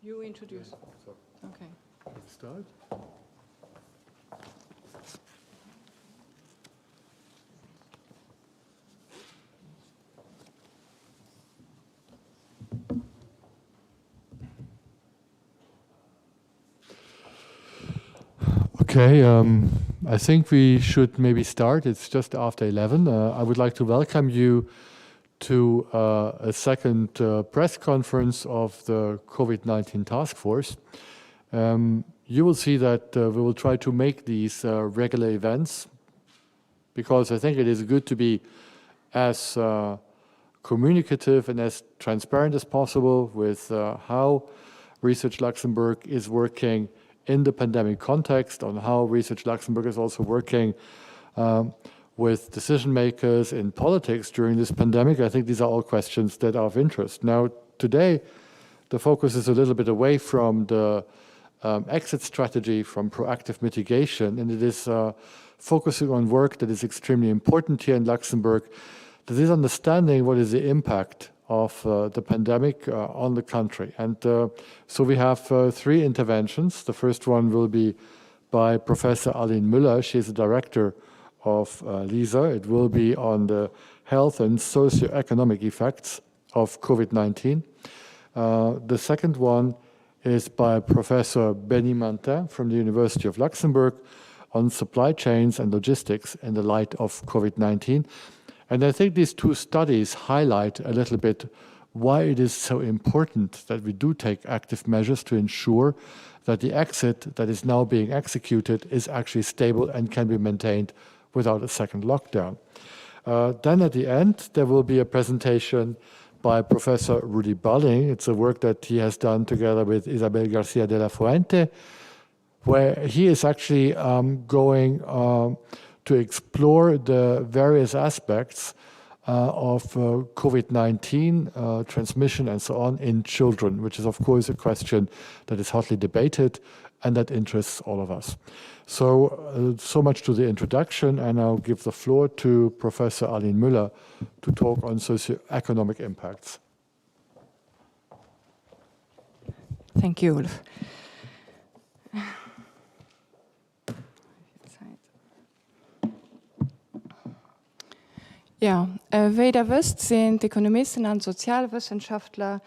You introduce. Okay. Let's start. Okay, um, I think we should maybe start. It's just after 11. Uh, I would like to welcome you to uh, a second uh, press conference of the COVID-19 task force. Um, you will see that uh, we will try to make these uh, regular events because I think it is good to be as uh, communicative and as transparent as possible with uh, how Research Luxembourg is working in the pandemic context, on how Research Luxembourg is also working um, with decision makers in politics during this pandemic. I think these are all questions that are of interest. Now, today, the focus is a little bit away from the um, exit strategy, from proactive mitigation, and it is uh, focusing on work that is extremely important here in Luxembourg, that is understanding what is the impact of uh, the pandemic uh, on the country. And uh, so we have uh, three interventions. The first one will be by Professor Aline Müller. She is the director of uh, LISA. It will be on the health and socioeconomic effects of COVID-19. Uh, the second one is by Professor Benny Mantin from the University of Luxembourg on supply chains and logistics in the light of COVID-19. And I think these two studies highlight a little bit why it is so important that we do take active measures to ensure that the exit that is now being executed is actually stable and can be maintained without a second lockdown. Uh, then at the end, there will be a presentation by Professor Rudy Balling. It's a work that he has done together with Isabel Garcia de la Fuente, where he is actually um, going um, to explore the various aspects uh, of uh, COVID-19 uh, transmission and so on in children, which is of course a question that is hotly debated and that interests all of us. So, uh, so much to the introduction, and I'll give the floor to Professor Aline Müller to talk on socioeconomic impacts. Thank you, Ulf. Jo, wéi Der wësst, sinn d'Ekonomisten an d'Sozialwëssenschaftler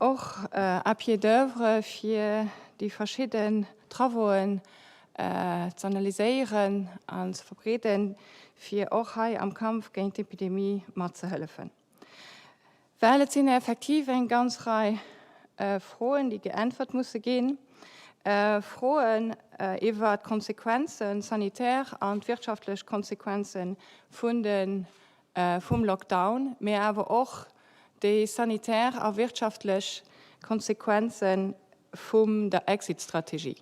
och à pied d'oeuvre, fir déi verschidden Travauxen z'analyséieren an ze verbreeden, fir och hei am Kampf géint d'Epidemie matzehëllefen. Well et sinn effektiv eng ganz Rei Froen, déi geäntwert musse ginn, Froen iwwert d'Konsequenzen, d'sanitär an d'wirtschaftlech Konsequenze vun de vum Lockdown, mee awer och déi sanitär a wirtschaftlech Konsequenze vum der Exit-Strategie.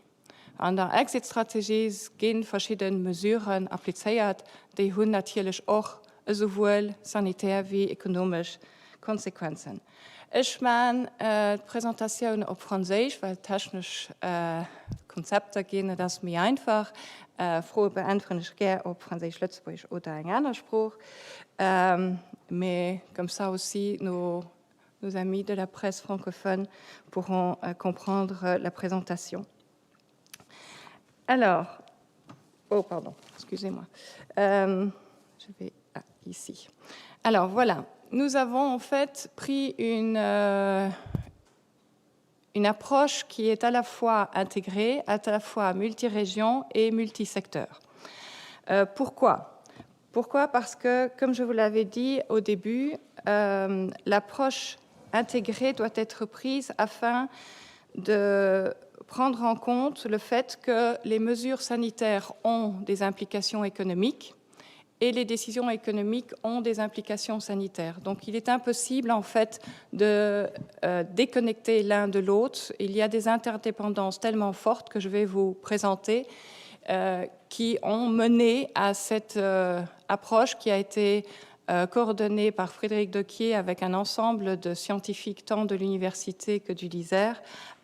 An der Exit-Strategie gi verschidde Mesuren applizéiert, déi hunn natierlech och esouwuel sanitär wéi ekonomesch Konsequenzen. Ech maachen d'Presentatioun op Franséisch, well et technesch Konzepter ginn. Et ass méi einfach. Froe beäntweren ech gär op Franséisch, Lëtzebuergesch oder eng aner Sprooch. Mais comme ça aussi nos Nos amis de la presse francophone pourront euh, comprendre la présentation. Alors, oh pardon, excusez-moi. Euh, je vais ah, ici. Alors voilà, nous avons en fait pris une, euh, une approche qui est à la fois intégrée, à la fois multirégion et multisecteur. Euh, pourquoi Pourquoi Parce que, comme je vous l'avais dit au début, euh, l'approche intégrée doit être prise afin de prendre en compte le fait que les mesures sanitaires ont des implications économiques et les décisions économiques ont des implications sanitaires. Donc il est impossible en fait de euh, déconnecter l'un de l'autre. Il y a des interdépendances tellement fortes que je vais vous présenter euh, qui ont mené à cette euh, approche qui a été euh, coordonnée par Frédéric Dequier avec un ensemble de scientifiques tant de l'université que du LISER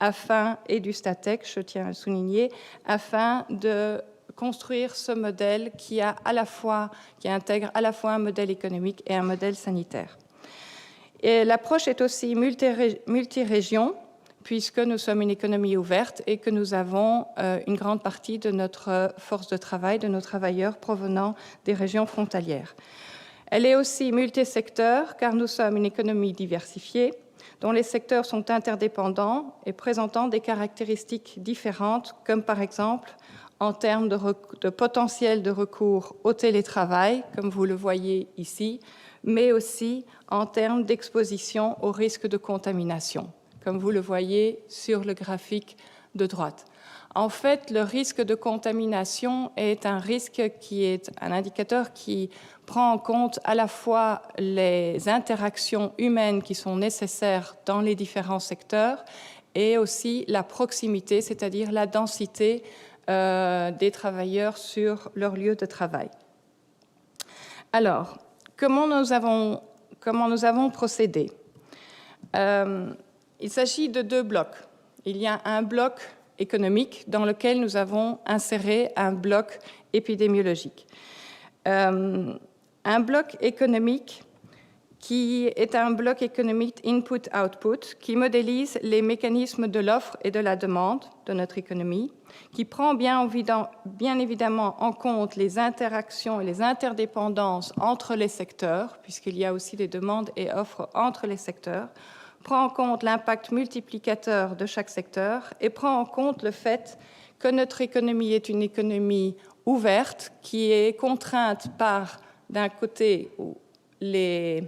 afin et du Statec, je tiens à le souligner, afin de construire ce modèle qui, a à la fois, qui intègre à la fois un modèle économique et un modèle sanitaire. Et l'approche est aussi multirégion, multi. puisque nous sommes une économie ouverte et que nous avons euh, une grande partie de notre force de travail, de nos travailleurs provenant des régions frontalières. Elle est aussi multisecteur car nous sommes une économie diversifiée dont les secteurs sont interdépendants et présentant des caractéristiques différentes, comme par exemple en termes de, de potentiel de recours au télétravail, comme vous le voyez ici, mais aussi en termes d'exposition au risque de contamination, comme vous le voyez sur le graphique de droite. En fait, le risque de contamination est un risque qui est un indicateur qui prend en compte à la fois les interactions humaines qui sont nécessaires dans les différents secteurs et aussi la proximité, c'est-à-dire la densité euh, des travailleurs sur leur lieu de travail. Alors, comment nous avons, comment nous avons procédé euh, Il s'agit de deux blocs. Il y a un bloc économique dans lequel nous avons inséré un bloc épidémiologique. Euh, un bloc économique qui est un bloc économique input-output qui modélise les mécanismes de l'offre et de la demande de notre économie, qui prend bien, bien évidemment en compte les interactions et les interdépendances entre les secteurs, puisqu'il y a aussi des demandes et offres entre les secteurs, prend en compte l'impact multiplicateur de chaque secteur et prend en compte le fait que notre économie est une économie ouverte qui est contrainte par, d'un côté, les,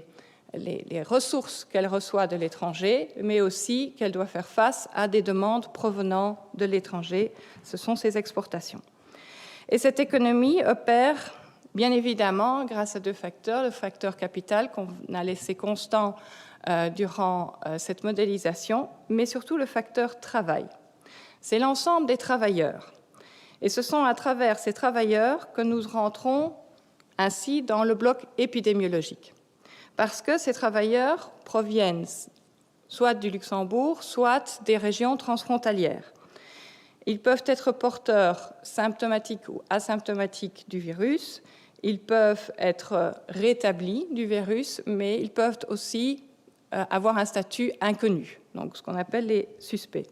les, les ressources qu'elle reçoit de l'étranger, mais aussi qu'elle doit faire face à des demandes provenant de l'étranger. Ce sont ses exportations. Et cette économie opère bien évidemment grâce à deux facteurs, le facteur capital qu'on a laissé constant euh, durant euh, cette modélisation, mais surtout le facteur travail. C'est l'ensemble des travailleurs. Et ce sont à travers ces travailleurs que nous rentrons ainsi dans le bloc épidémiologique. Parce que ces travailleurs proviennent soit du Luxembourg, soit des régions transfrontalières. Ils peuvent être porteurs symptomatiques ou asymptomatiques du virus, ils peuvent être rétablis du virus, mais ils peuvent aussi euh, avoir un statut inconnu, donc ce qu'on appelle les suspects.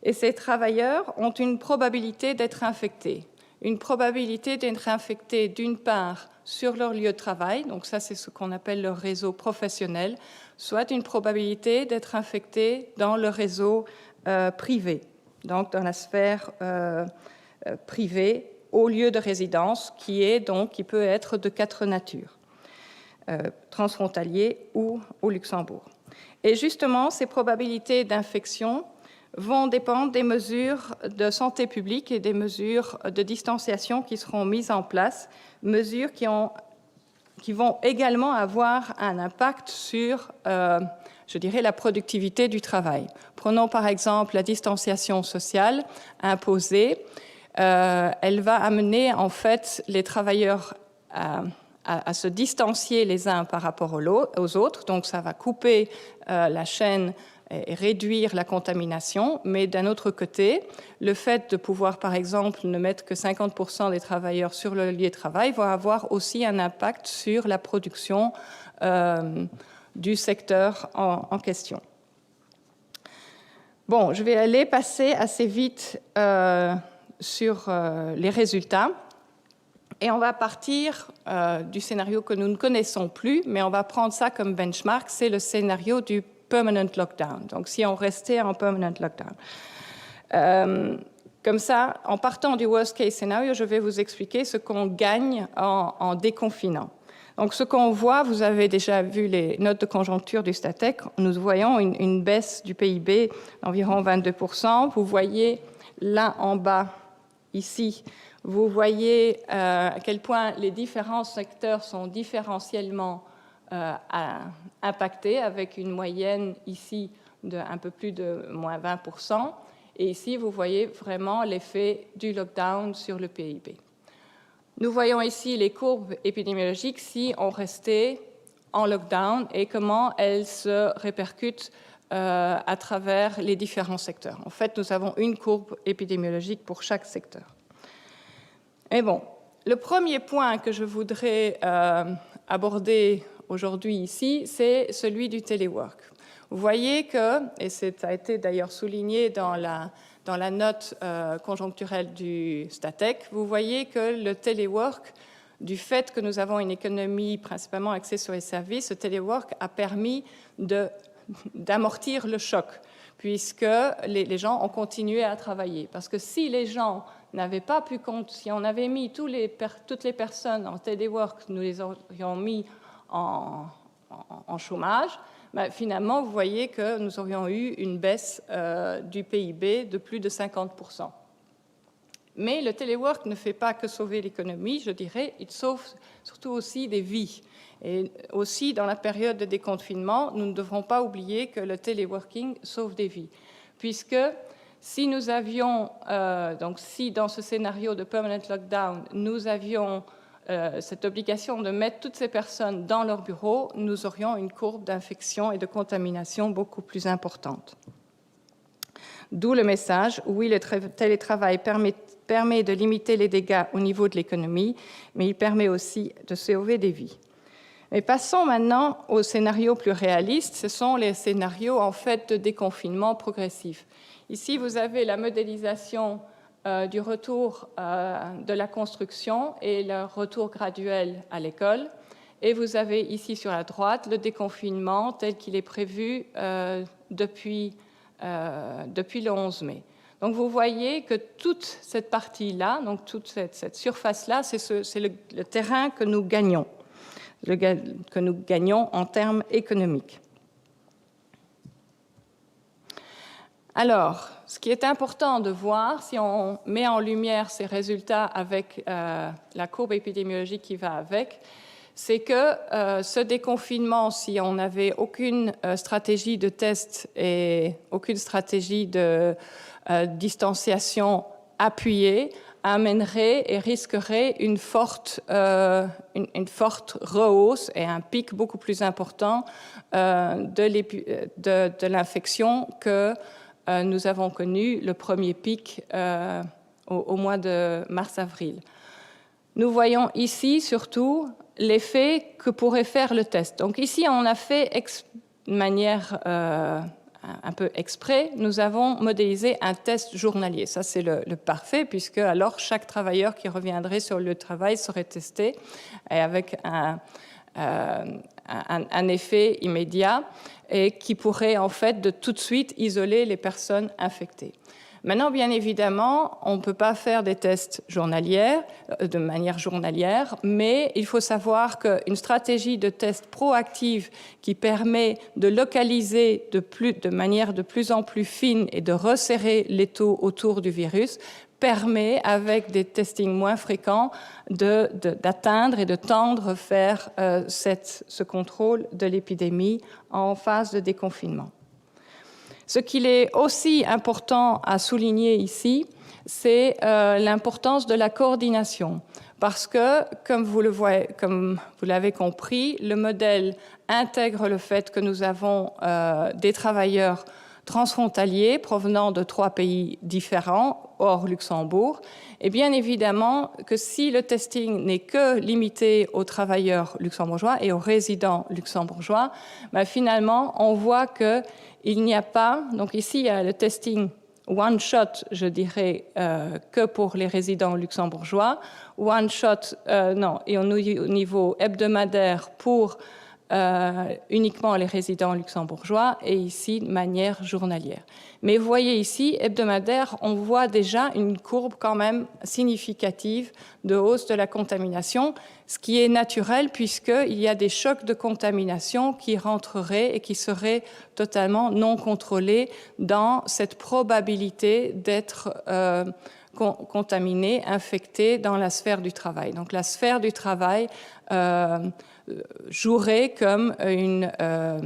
Et ces travailleurs ont une probabilité d'être infectés. Une probabilité d'être infectés d'une part sur leur lieu de travail, donc ça c'est ce qu'on appelle leur réseau professionnel, soit une probabilité d'être infecté dans le réseau euh, privé, donc dans la sphère euh, euh, privée au lieu de résidence qui est donc qui peut être de quatre natures euh, transfrontalier ou au Luxembourg. Et justement, ces probabilités d'infection vont dépendre des mesures de santé publique et des mesures de distanciation qui seront mises en place, mesures qui, ont, qui vont également avoir un impact sur, euh, je dirais, la productivité du travail. Prenons par exemple la distanciation sociale imposée. Euh, elle va amener en fait les travailleurs à, à, à se distancier les uns par rapport aux autres. Donc ça va couper euh, la chaîne et réduire la contamination. Mais d'un autre côté, le fait de pouvoir, par exemple, ne mettre que 50% des travailleurs sur le lieu de travail va avoir aussi un impact sur la production euh, du secteur en, en question. Bon, je vais aller passer assez vite euh, sur euh, les résultats. Et on va partir euh, du scénario que nous ne connaissons plus, mais on va prendre ça comme benchmark, c'est le scénario du permanent lockdown. Donc si on restait en permanent lockdown. Euh, comme ça, en partant du worst case scenario, je vais vous expliquer ce qu'on gagne en, en déconfinant. Donc ce qu'on voit, vous avez déjà vu les notes de conjoncture du Statec, nous voyons une, une baisse du PIB d'environ 22%. Vous voyez là en bas, ici, vous voyez euh, à quel point les différents secteurs sont différentiellement euh, à, impactés, avec une moyenne ici de un peu plus de moins 20%. Et ici, vous voyez vraiment l'effet du lockdown sur le PIB. Nous voyons ici les courbes épidémiologiques si on restait en lockdown et comment elles se répercutent euh, à travers les différents secteurs. En fait, nous avons une courbe épidémiologique pour chaque secteur. Mais bon, le premier point que je voudrais euh, aborder aujourd'hui ici, c'est celui du téléwork. Vous voyez que, et ça a été d'ailleurs souligné dans la, dans la note euh, conjoncturelle du Statec, vous voyez que le téléwork, du fait que nous avons une économie principalement axée sur les services, ce téléwork a permis d'amortir le choc, puisque les, les gens ont continué à travailler. Parce que si les gens n'avaient pas pu compte, si on avait mis tous les, toutes les personnes en téléwork, nous les aurions mis en, en, en chômage, ben, finalement, vous voyez que nous aurions eu une baisse euh, du PIB de plus de 50 Mais le téléwork ne fait pas que sauver l'économie, je dirais, il sauve surtout aussi des vies. Et aussi, dans la période de déconfinement, nous ne devrons pas oublier que le téléworking sauve des vies. Puisque si nous avions, euh, donc si dans ce scénario de permanent lockdown, nous avions euh, cette obligation de mettre toutes ces personnes dans leur bureau, nous aurions une courbe d'infection et de contamination beaucoup plus importante. D'où le message, oui, le télétravail permet, permet de limiter les dégâts au niveau de l'économie, mais il permet aussi de sauver des vies. Mais passons maintenant aux scénarios plus réalistes. Ce sont les scénarios en fait de déconfinement progressif. Ici, vous avez la modélisation euh, du retour euh, de la construction et le retour graduel à l'école. Et vous avez ici sur la droite le déconfinement tel qu'il est prévu euh, depuis, euh, depuis le 11 mai. Donc vous voyez que toute cette partie-là, donc toute cette, cette surface-là, c'est ce, le, le terrain que nous gagnons, le, que nous gagnons en termes économiques. Alors, ce qui est important de voir, si on met en lumière ces résultats avec euh, la courbe épidémiologique qui va avec, c'est que euh, ce déconfinement, si on n'avait aucune euh, stratégie de test et aucune stratégie de euh, distanciation appuyée, amènerait et risquerait une forte, euh, une, une forte rehausse et un pic beaucoup plus important euh, de, de, de l'infection que euh, nous avons connu le premier pic euh, au, au mois de mars-avril. Nous voyons ici surtout l'effet que pourrait faire le test. Donc ici, on a fait de manière euh, un peu exprès, nous avons modélisé un test journalier. Ça, c'est le, le parfait, puisque alors chaque travailleur qui reviendrait sur le travail serait testé et avec un, euh, un, un effet immédiat et qui pourrait en fait de tout de suite isoler les personnes infectées. Maintenant, bien évidemment, on ne peut pas faire des tests journalières, euh, de manière journalière, mais il faut savoir qu'une stratégie de test proactive qui permet de localiser de, plus, de manière de plus en plus fine et de resserrer les taux autour du virus permet, avec des testings moins fréquents, d'atteindre et de tendre vers euh, cette, ce contrôle de l'épidémie en phase de déconfinement. Ce qu'il est aussi important à souligner ici, c'est euh, l'importance de la coordination. Parce que, comme vous le voyez, comme vous l'avez compris, le modèle intègre le fait que nous avons euh, des travailleurs transfrontaliers provenant de trois pays différents, hors Luxembourg. Et bien évidemment que si le testing n'est que limité aux travailleurs luxembourgeois et aux résidents luxembourgeois, ben finalement, on voit qu'il n'y a pas, donc ici, il y a le testing one shot, je dirais, euh, que pour les résidents luxembourgeois, one shot, euh, non, et au niveau hebdomadaire pour euh, uniquement les résidents luxembourgeois et ici de manière journalière. Mais vous voyez ici, hebdomadaire, on voit déjà une courbe quand même significative de hausse de la contamination, ce qui est naturel puisqu'il y a des chocs de contamination qui rentreraient et qui seraient totalement non contrôlés dans cette probabilité d'être euh, contaminé, infecté dans la sphère du travail. Donc la sphère du travail euh, jouerait comme une, euh,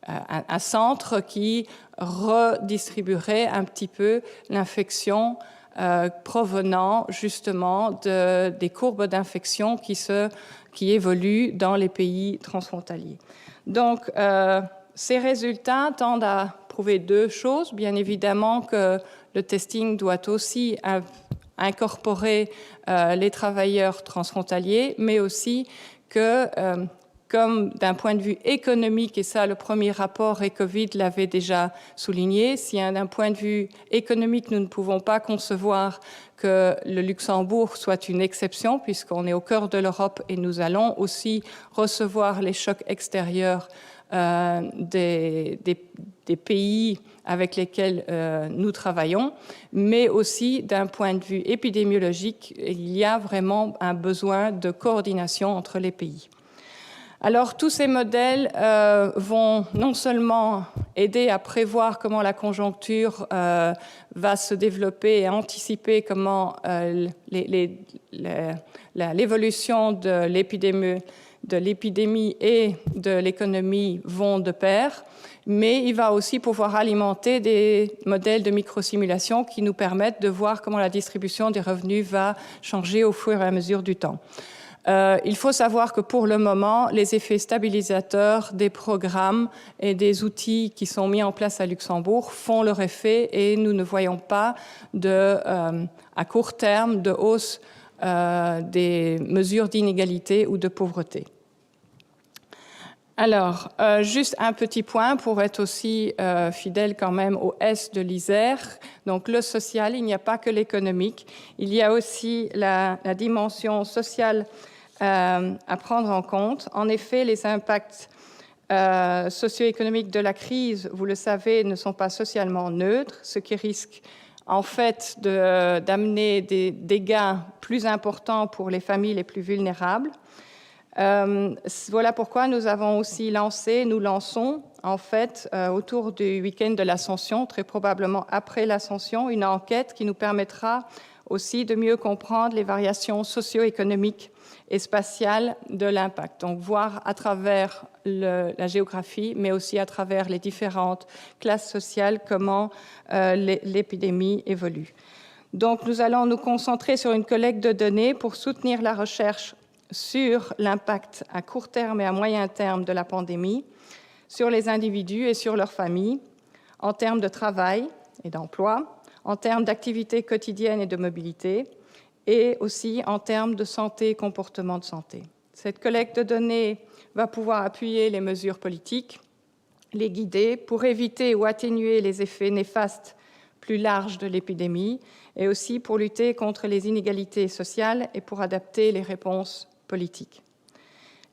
un, un centre qui redistribuerait un petit peu l'infection euh, provenant justement de, des courbes d'infection qui, se, qui évoluent dans les pays transfrontaliers. Donc, euh, ces résultats tendent à prouver deux choses. Bien évidemment que le testing doit aussi incorporer euh, les travailleurs transfrontaliers, mais aussi que euh, comme d'un point de vue économique, et ça le premier rapport ECOVID l'avait déjà souligné, si d'un point de vue économique, nous ne pouvons pas concevoir que le Luxembourg soit une exception, puisqu'on est au cœur de l'Europe et nous allons aussi recevoir les chocs extérieurs euh, des, des, des pays avec lesquels euh, nous travaillons, mais aussi d'un point de vue épidémiologique, il y a vraiment un besoin de coordination entre les pays. Alors tous ces modèles euh, vont non seulement aider à prévoir comment la conjoncture euh, va se développer et anticiper comment euh, l'évolution de l'épidémie et de l'économie vont de pair, mais il va aussi pouvoir alimenter des modèles de microsimulation qui nous permettent de voir comment la distribution des revenus va changer au fur et à mesure du temps. Euh, il faut savoir que pour le moment, les effets stabilisateurs des programmes et des outils qui sont mis en place à Luxembourg font leur effet et nous ne voyons pas de, euh, à court terme de hausse euh, des mesures d'inégalité ou de pauvreté. Alors, euh, juste un petit point pour être aussi euh, fidèle quand même au S de l'ISER. Donc le social, il n'y a pas que l'économique, il y a aussi la, la dimension sociale euh, à prendre en compte. En effet, les impacts euh, socio-économiques de la crise, vous le savez, ne sont pas socialement neutres, ce qui risque en fait d'amener des dégâts plus importants pour les familles les plus vulnérables. Euh, voilà pourquoi nous avons aussi lancé, nous lançons en fait euh, autour du week-end de l'Ascension, très probablement après l'Ascension, une enquête qui nous permettra aussi de mieux comprendre les variations socio-économiques et spatiales de l'impact. Donc voir à travers le, la géographie, mais aussi à travers les différentes classes sociales comment euh, l'épidémie évolue. Donc nous allons nous concentrer sur une collecte de données pour soutenir la recherche sur l'impact à court terme et à moyen terme de la pandémie, sur les individus et sur leurs familles, en termes de travail et d'emploi, en termes d'activité quotidienne et de mobilité, et aussi en termes de santé et comportement de santé. Cette collecte de données va pouvoir appuyer les mesures politiques, les guider pour éviter ou atténuer les effets néfastes plus larges de l'épidémie et aussi pour lutter contre les inégalités sociales et pour adapter les réponses politiques.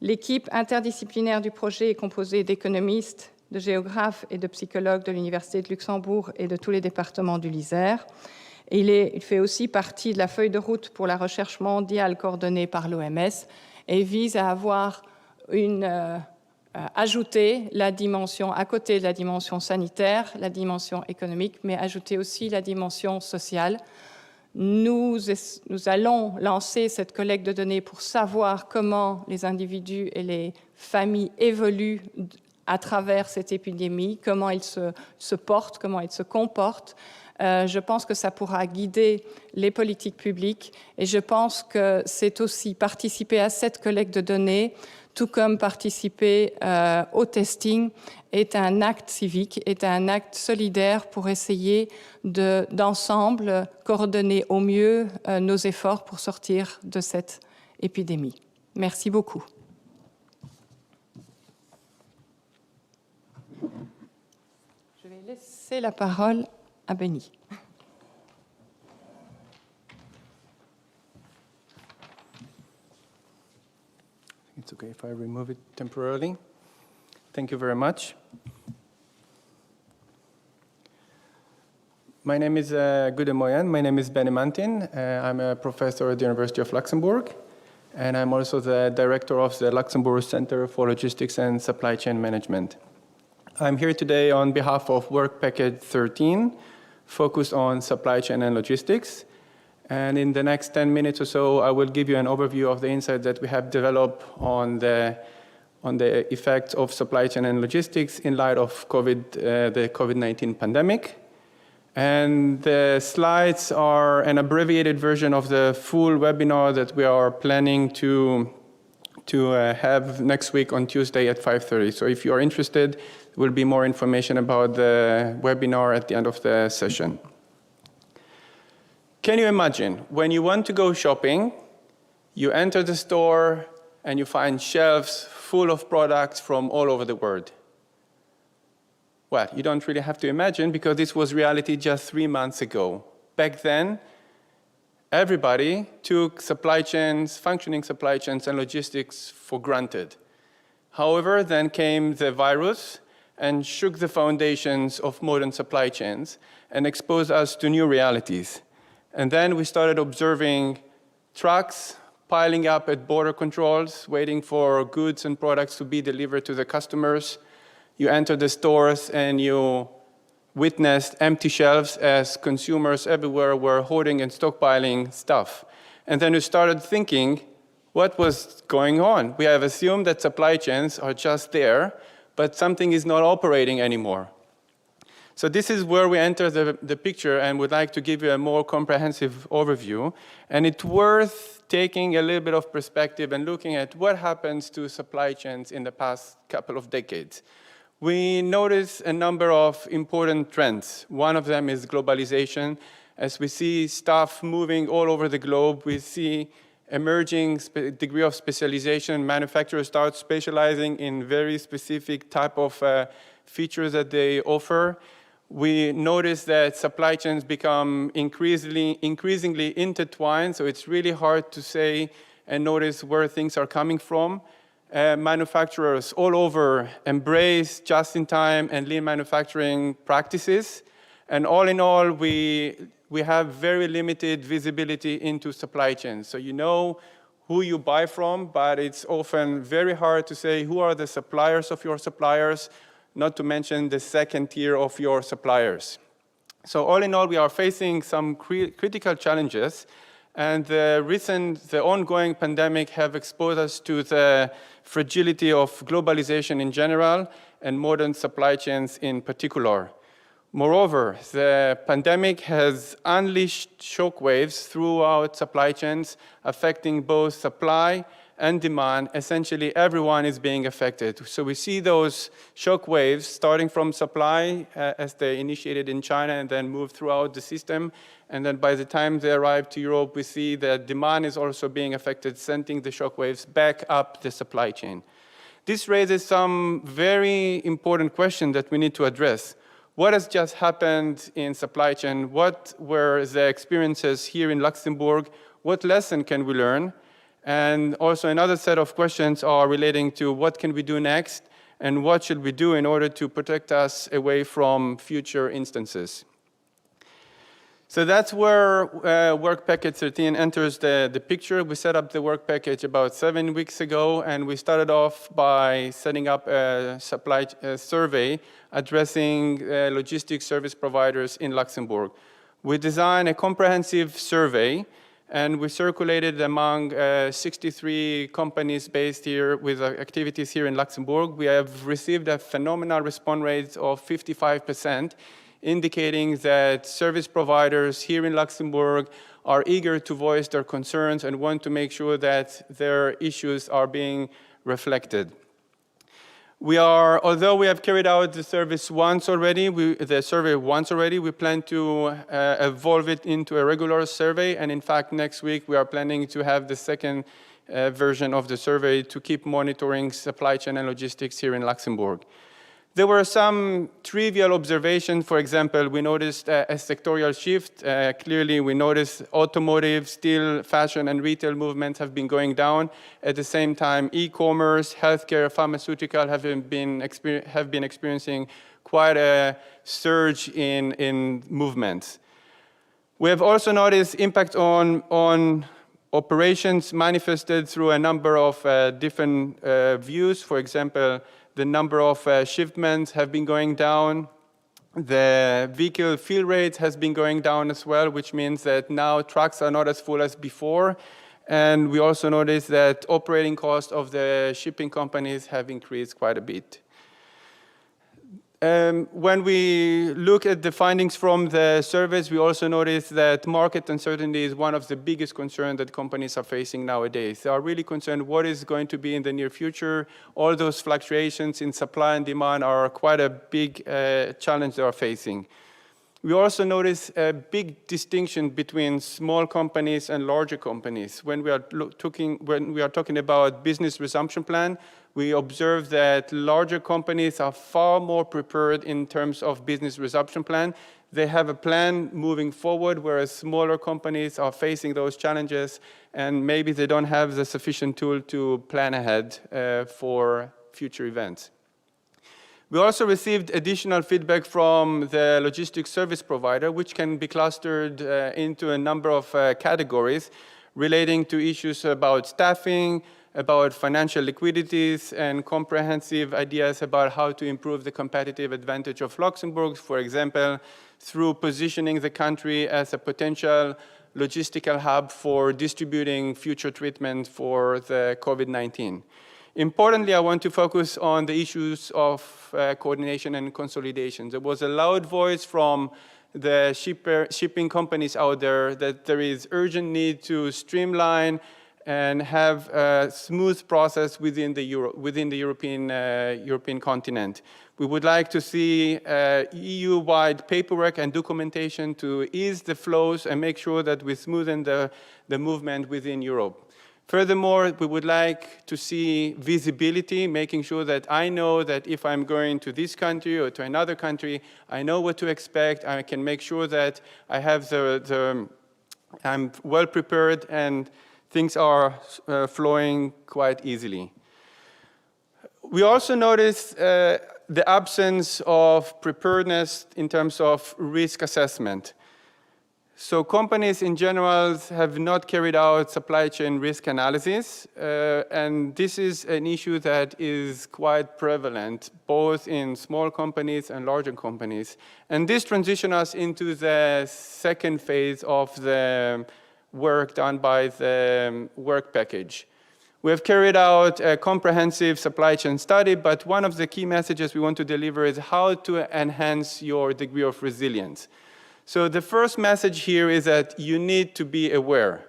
L'équipe interdisciplinaire du projet est composée d'économistes, de géographes et de psychologues de l'Université de Luxembourg et de tous les départements du LISER. Et il, est, il fait aussi partie de la feuille de route pour la recherche mondiale coordonnée par l'OMS et vise à avoir une, euh, euh, ajouter la dimension à côté de la dimension sanitaire, la dimension économique, mais ajouter aussi la dimension sociale. Nous, nous allons lancer cette collecte de données pour savoir comment les individus et les familles évoluent à travers cette épidémie, comment ils se, se portent, comment ils se comportent. Euh, je pense que ça pourra guider les politiques publiques et je pense que c'est aussi participer à cette collecte de données, tout comme participer euh, au testing est un acte civique, est un acte solidaire pour essayer d'ensemble de, coordonner au mieux euh, nos efforts pour sortir de cette épidémie. Merci beaucoup. Je vais laisser la parole à Benny. It's okay if I remove it temporarily. Thank you very much. My name is uh, Gude Moyen. My name is Benny Mantin. Uh, I'm a professor at the University of Luxembourg, and I'm also the director of the Luxembourg Center for Logistics and Supply Chain Management. I'm here today on behalf of Work Package 13, focused on supply chain and logistics. And in the next 10 minutes or so, I will give you an overview of the insights that we have developed on the, on the effects of supply chain and logistics in light of COVID, uh, the COVID-19 pandemic. And the slides are an abbreviated version of the full webinar that we are planning to, to uh, have next week on Tuesday at 5.30. So if you are interested, there will be more information about the webinar at the end of the session. Can you imagine when you want to go shopping, you enter the store, and you find shelves full of products from all over the world. Well, you don't really have to imagine because this was reality just three months ago. Back then, everybody took supply chains, functioning supply chains and logistics for granted. However, then came the virus and shook the foundations of modern supply chains and exposed us to new realities. And then we started observing trucks piling up at border controls, waiting for goods and products to be delivered to the customers. You enter the stores and you witnessed empty shelves as consumers everywhere were hoarding and stockpiling stuff. And then you started thinking, what was going on? We have assumed that supply chains are just there, but something is not operating anymore. So this is where we enter the, the picture and would like to give you a more comprehensive overview. And it's worth taking a little bit of perspective and looking at what happens to supply chains in the past couple of decades. We notice a number of important trends. One of them is globalization. As we see stuff moving all over the globe, we see emerging degree of specialization. Manufacturers start specializing in very specific type of uh, features that they offer. We notice that supply chains become increasingly, increasingly intertwined, so it's really hard to say and notice where things are coming from. Uh, manufacturers all over embrace just-in-time and lean manufacturing practices. And all in all, we, we have very limited visibility into supply chains. So you know who you buy from, but it's often very hard to say who are the suppliers of your suppliers, not to mention the second tier of your suppliers. So all in all, we are facing some cri critical challenges, and the recent, the ongoing pandemic have exposed us to the fragility of globalization in general and modern supply chains in particular. Moreover, the pandemic has unleashed shockwaves throughout supply chains, affecting both supply and demand. Essentially, everyone is being affected. So we see those shockwaves starting from supply uh, as they initiated in China and then move throughout the system. And then by the time they arrive to Europe, we see that demand is also being affected, sending the shockwaves back up the supply chain. This raises some very important questions that we need to address. What has just happened in supply chain? What were the experiences here in Luxembourg? What lesson can we learn? And also another set of questions are relating to what can we do next and what should we do in order to protect us away from future instances. So that's where uh, Work Package 13 enters the, the picture. We set up the work package about seven weeks ago, and we started off by setting up a supply a survey addressing uh, logistics service providers in Luxembourg. We designed a comprehensive survey, and we circulated among uh, 63 companies based here with uh, activities here in Luxembourg. We have received a phenomenal response rate of 55%, indicating that service providers here in Luxembourg are eager to voice their concerns and want to make sure that their issues are being reflected. We are, although we have carried out the service once already, we, the survey once already, we plan to uh, evolve it into a regular survey. And in fact, next week we are planning to have the second uh, version of the survey to keep monitoring supply chain and logistics here in Luxembourg. There were some trivial observations. For example, we noticed a, a sectorial shift. Uh, clearly, we noticed automotive, steel, fashion, and retail movements have been going down. At the same time, e-commerce, healthcare, pharmaceutical have been, have been experiencing quite a surge in, in movements. We have also noticed impact on, on operations manifested through a number of uh, different uh, views. For example, the number of uh, shipments have been going down. The vehicle fill rate has been going down as well, which means that now trucks are not as full as before. And we also noticed that operating costs of the shipping companies have increased quite a bit. Um, when we look at the findings from the surveys, we also notice that market uncertainty is one of the biggest concerns that companies are facing nowadays. They are really concerned what is going to be in the near future. All those fluctuations in supply and demand are quite a big uh, challenge they are facing. We also notice a big distinction between small companies and larger companies. When we are talking, when we are talking about business resumption plan, we observe that larger companies are far more prepared in terms of business resumption plan. They have a plan moving forward, whereas smaller companies are facing those challenges and maybe they don't have the sufficient tool to plan ahead uh, for future events. We also received additional feedback from the logistics service provider, which can be clustered uh, into a number of uh, categories relating to issues about staffing, about financial liquidities, and comprehensive ideas about how to improve the competitive advantage of Luxembourg, for example, through positioning the country as a potential logistical hub for distributing future treatment for the COVID-19. Importantly, I want to focus on the issues of uh, coordination and consolidation. There was a loud voice from the shipper, shipping companies out there that there is urgent need to streamline and have a smooth process within the, Euro, within the European, uh, European continent. We would like to see uh, EU-wide paperwork and documentation to ease the flows and make sure that we smoothen the, the movement within Europe. Furthermore, we would like to see visibility, making sure that I know that if I'm going to this country or to another country, I know what to expect. I can make sure that I have the, the I'm well prepared and things are uh, flowing quite easily. We also noticed uh, the absence of preparedness in terms of risk assessment. So companies in general have not carried out supply chain risk analysis, uh, and this is an issue that is quite prevalent, both in small companies and larger companies. And this transitions us into the second phase of the work done by the work package. We have carried out a comprehensive supply chain study, but one of the key messages we want to deliver is how to enhance your degree of resilience. So the first message here is that you need to be aware.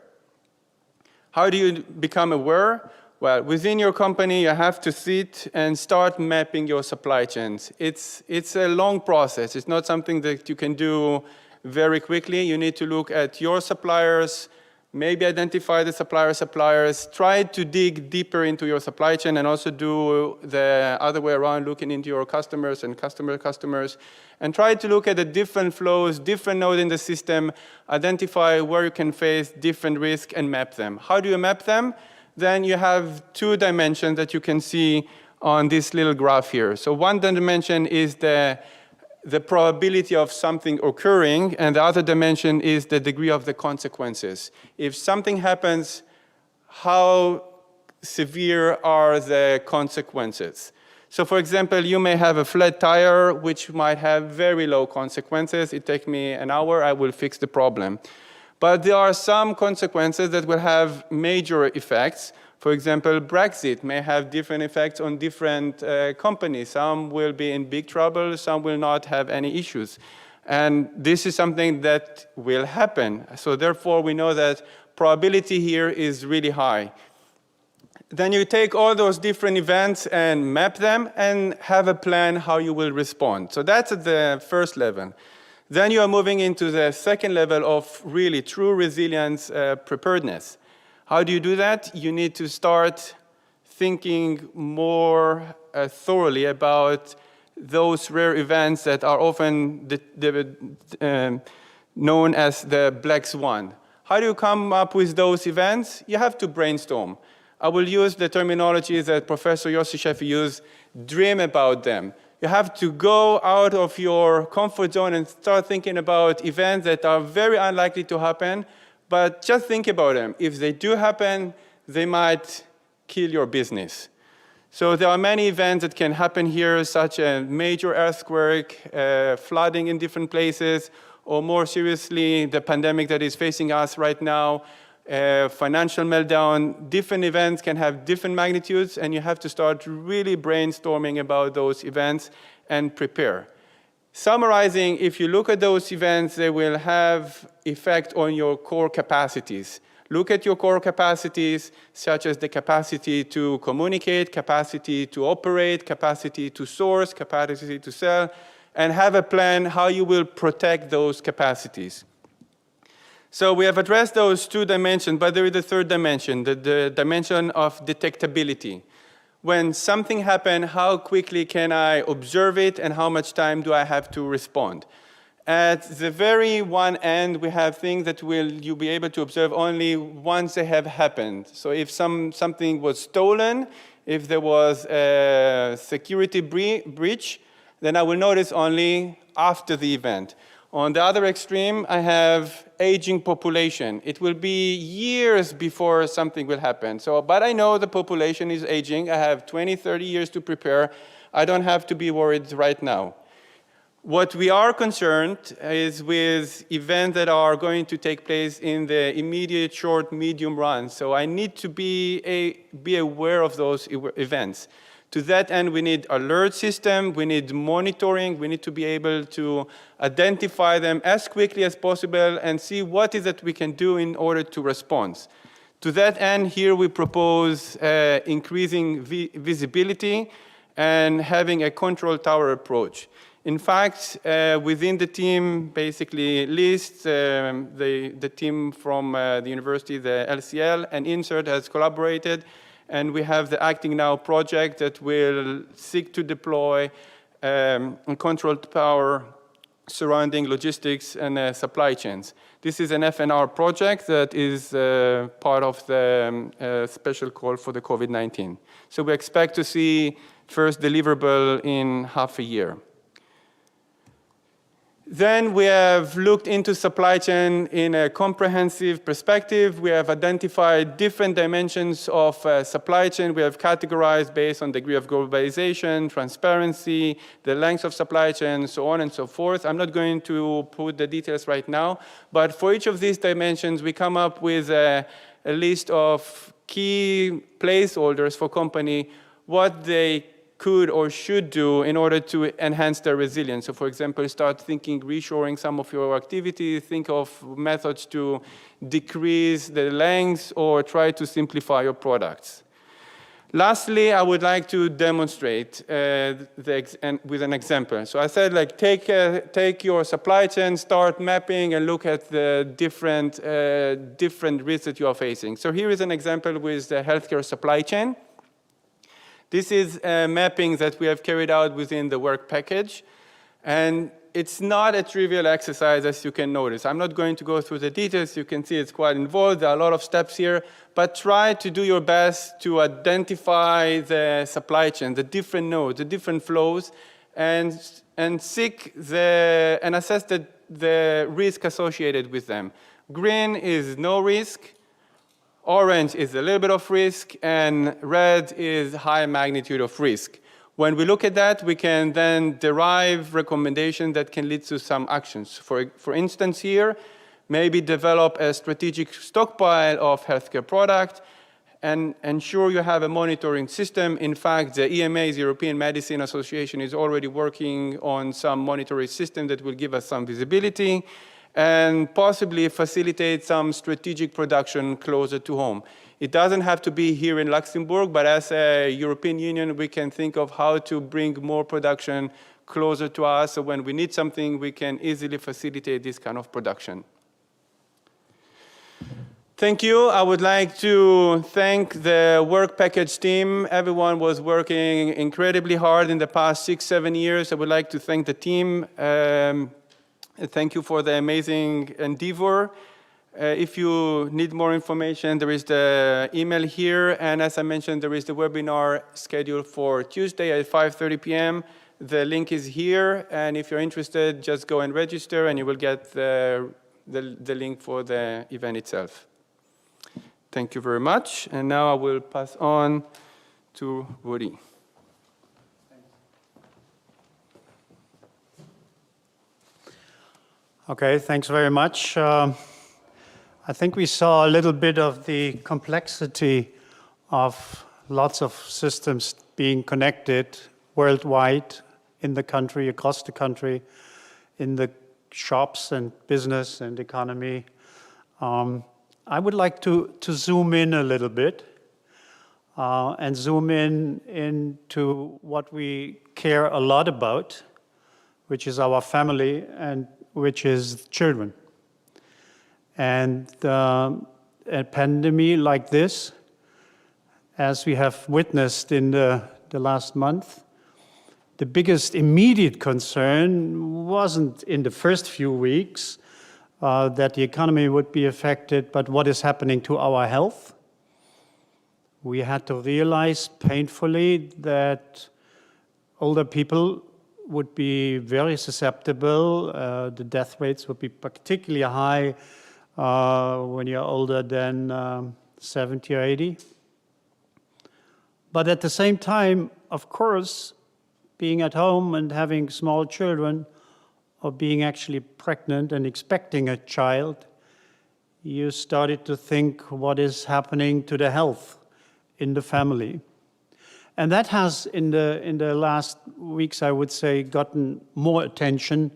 How do you become aware? Well, within your company, you have to sit and start mapping your supply chains. It's, it's a long process. It's not something that you can do very quickly. You need to look at your suppliers, maybe identify the supplier suppliers, try to dig deeper into your supply chain and also do the other way around, looking into your customers and customer customers, and try to look at the different flows, different nodes in the system, identify where you can face different risk and map them. How do you map them? Then you have two dimensions that you can see on this little graph here. So one dimension is the the probability of something occurring, and the other dimension is the degree of the consequences. If something happens, how severe are the consequences? So for example, you may have a flat tire, which might have very low consequences. It takes me an hour, I will fix the problem. But there are some consequences that will have major effects. For example, Brexit may have different effects on different uh, companies. Some will be in big trouble, some will not have any issues. And this is something that will happen. So therefore, we know that probability here is really high. Then you take all those different events and map them and have a plan how you will respond. So that's at the first level. Then you are moving into the second level of really true resilience uh, preparedness. How do you do that? You need to start thinking more uh, thoroughly about those rare events that are often the, the, um, known as the black swan. How do you come up with those events? You have to brainstorm. I will use the terminology that Professor Yossi Sheffi used, dream about them. You have to go out of your comfort zone and start thinking about events that are very unlikely to happen, but just think about them. If they do happen, they might kill your business. So there are many events that can happen here, such a major earthquake, uh, flooding in different places, or more seriously, the pandemic that is facing us right now, uh, financial meltdown. Different events can have different magnitudes, and you have to start really brainstorming about those events and prepare. Summarizing, if you look at those events, they will have effect on your core capacities. Look at your core capacities, such as the capacity to communicate, capacity to operate, capacity to source, capacity to sell, and have a plan how you will protect those capacities. So we have addressed those two dimensions, but there is a third dimension, the, the dimension of detectability. When something happens, how quickly can I observe it and how much time do I have to respond? At the very one end, we have things that will you be able to observe only once they have happened. So if some, something was stolen, if there was a security bre breach, then I will notice only after the event. On the other extreme, I have aging population. It will be years before something will happen. So, but I know the population is aging. I have 20, 30 years to prepare. I don't have to be worried right now. What we are concerned is with events that are going to take place in the immediate, short, medium run. So I need to be, a, be aware of those events. To that end, we need alert system, we need monitoring, we need to be able to identify them as quickly as possible and see what is that we can do in order to respond. To that end, here we propose uh, increasing vi visibility and having a control tower approach. In fact, uh, within the team, basically LIST, um, the, the team from uh, the university, the LCL, and INSERT has collaborated, and we have the Acting Now project that will seek to deploy um, controlled power surrounding logistics and uh, supply chains. This is an FNR project that is uh, part of the um, uh, special call for the COVID-19. So we expect to see first deliverable in half a year. Then we have looked into supply chain in a comprehensive perspective. We have identified different dimensions of uh, supply chain. We have categorized based on degree of globalization, transparency, the length of supply chain, so on and so forth. I'm not going to put the details right now, but for each of these dimensions, we come up with a, a list of key placeholders for company, what they could or should do in order to enhance their resilience. So for example, start thinking reshoring some of your activities, think of methods to decrease the length or try to simplify your products. Lastly, I would like to demonstrate uh, the ex and with an example. So I said, like, take, uh, take your supply chain, start mapping, and look at the different, uh, different risks that you are facing. So here is an example with the healthcare supply chain. This is a mapping that we have carried out within the work package. And it's not a trivial exercise, as you can notice. I'm not going to go through the details. You can see it's quite involved. There are a lot of steps here. But try to do your best to identify the supply chain, the different nodes, the different flows, and, and seek the, and assess the, the risk associated with them. Green is no risk. Orange is a little bit of risk, and red is high magnitude of risk. When we look at that, we can then derive recommendations that can lead to some actions. For, for instance here, maybe develop a strategic stockpile of healthcare product and ensure you have a monitoring system. In fact, the EMA, the European Medicine Association, is already working on some monitoring system that will give us some visibility and possibly facilitate some strategic production closer to home. It doesn't have to be here in Luxembourg, but as a European Union, we can think of how to bring more production closer to us. So when we need something, we can easily facilitate this kind of production. Thank you. I would like to thank the work package team. Everyone was working incredibly hard in the past six, seven years. I would like to thank the team. Um, Thank you for the amazing endeavor. Uh, if you need more information, there is the email here. And as I mentioned, there is the webinar scheduled for Tuesday at 5.30 p.m. The link is here. And if you're interested, just go and register and you will get the, the, the link for the event itself. Thank you very much. And now I will pass on to Woody. Okay, thanks very much. Uh, I think we saw a little bit of the complexity of lots of systems being connected worldwide in the country, across the country, in the shops and business and economy. Um, I would like to, to zoom in a little bit uh, and zoom in into what we care a lot about. which is our family and which is children. And uh, a pandemic like this, as we have witnessed in the, the last month, the biggest immediate concern wasn't in the first few weeks uh, that the economy would be affected, but what is happening to our health. We had to realize painfully that older people would be very susceptible. Uh, the death rates would be particularly high uh, when you're older than um, 70 or 80. But at the same time, of course, being at home and having small children or being actually pregnant and expecting a child, you started to think what is happening to the health in the family. And that has, in the, in the last weeks, I would say, gotten more attention.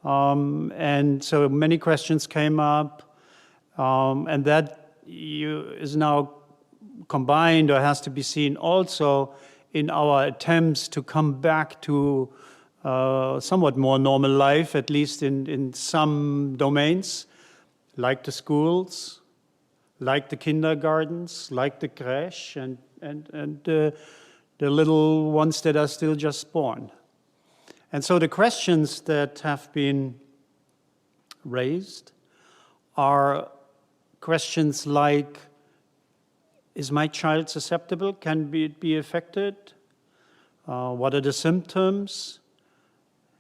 Um, and so many questions came up. Um, and that you, is now combined or has to be seen also in our attempts to come back to uh, somewhat more normal life, at least in, in some domains, like the schools, like the kindergartens, like the creche, and, and, and uh, the little ones that are still just born. And so the questions that have been raised are questions like Is my child susceptible? Can it be affected? Uh, what are the symptoms?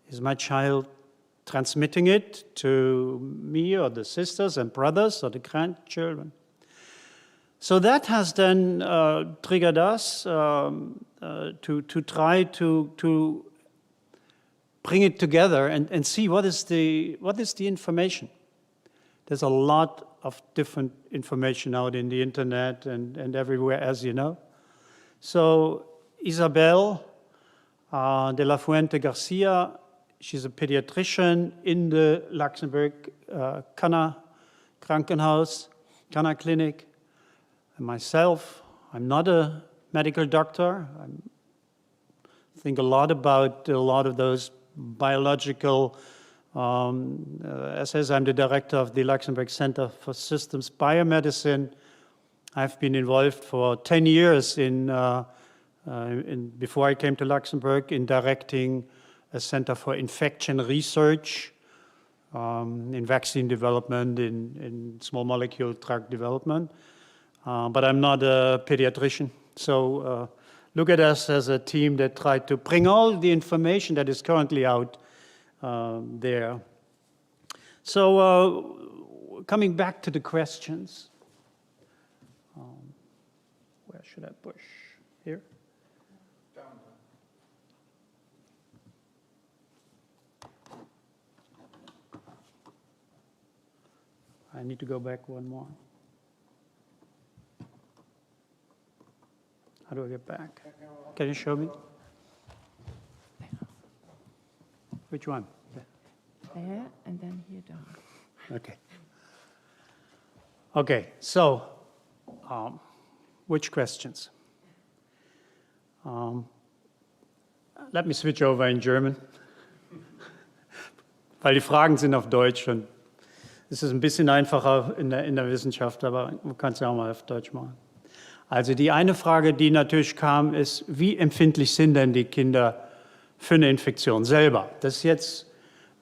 Is my child transmitting it to me or the sisters and brothers or the grandchildren? So that has then uh, triggered us um, uh, to, to try to, to bring it together and, and see what is, the, what is the information. There's a lot of different information out in the internet and, and everywhere, as you know. So Isabel uh, de la Fuente Garcia, she's a pediatrician in the Luxembourg uh, Kanner Krankenhaus, Kanner Clinic. And myself, I'm not a medical doctor. I think a lot about a lot of those biological um, uh, essays. I'm the director of the Luxembourg Center for Systems Biomedicine. I've been involved for 10 years in, uh, uh, in, before I came to Luxembourg in directing a center for infection research, um, in vaccine development, in, in small molecule drug development. Uh, but I'm not a pediatrician. So uh, look at us as a team that tried to bring all the information that is currently out um, there. So uh, coming back to the questions, um, where should I push? Here? Down. I need to go back one more. How do I get back? Can you show me? Which one? There, and then here down. Okay. Okay, so um, which questions? Um, let me switch over in German, weil die Fragen sind auf Deutsch und es ist ein bisschen einfacher in der, in der Wissenschaft, aber man kann es ja auch mal auf Deutsch machen. Also die eine Frage, die natürlich kam, ist, wie empfindlich sind denn die Kinder für eine Infektion selber? Das ist jetzt,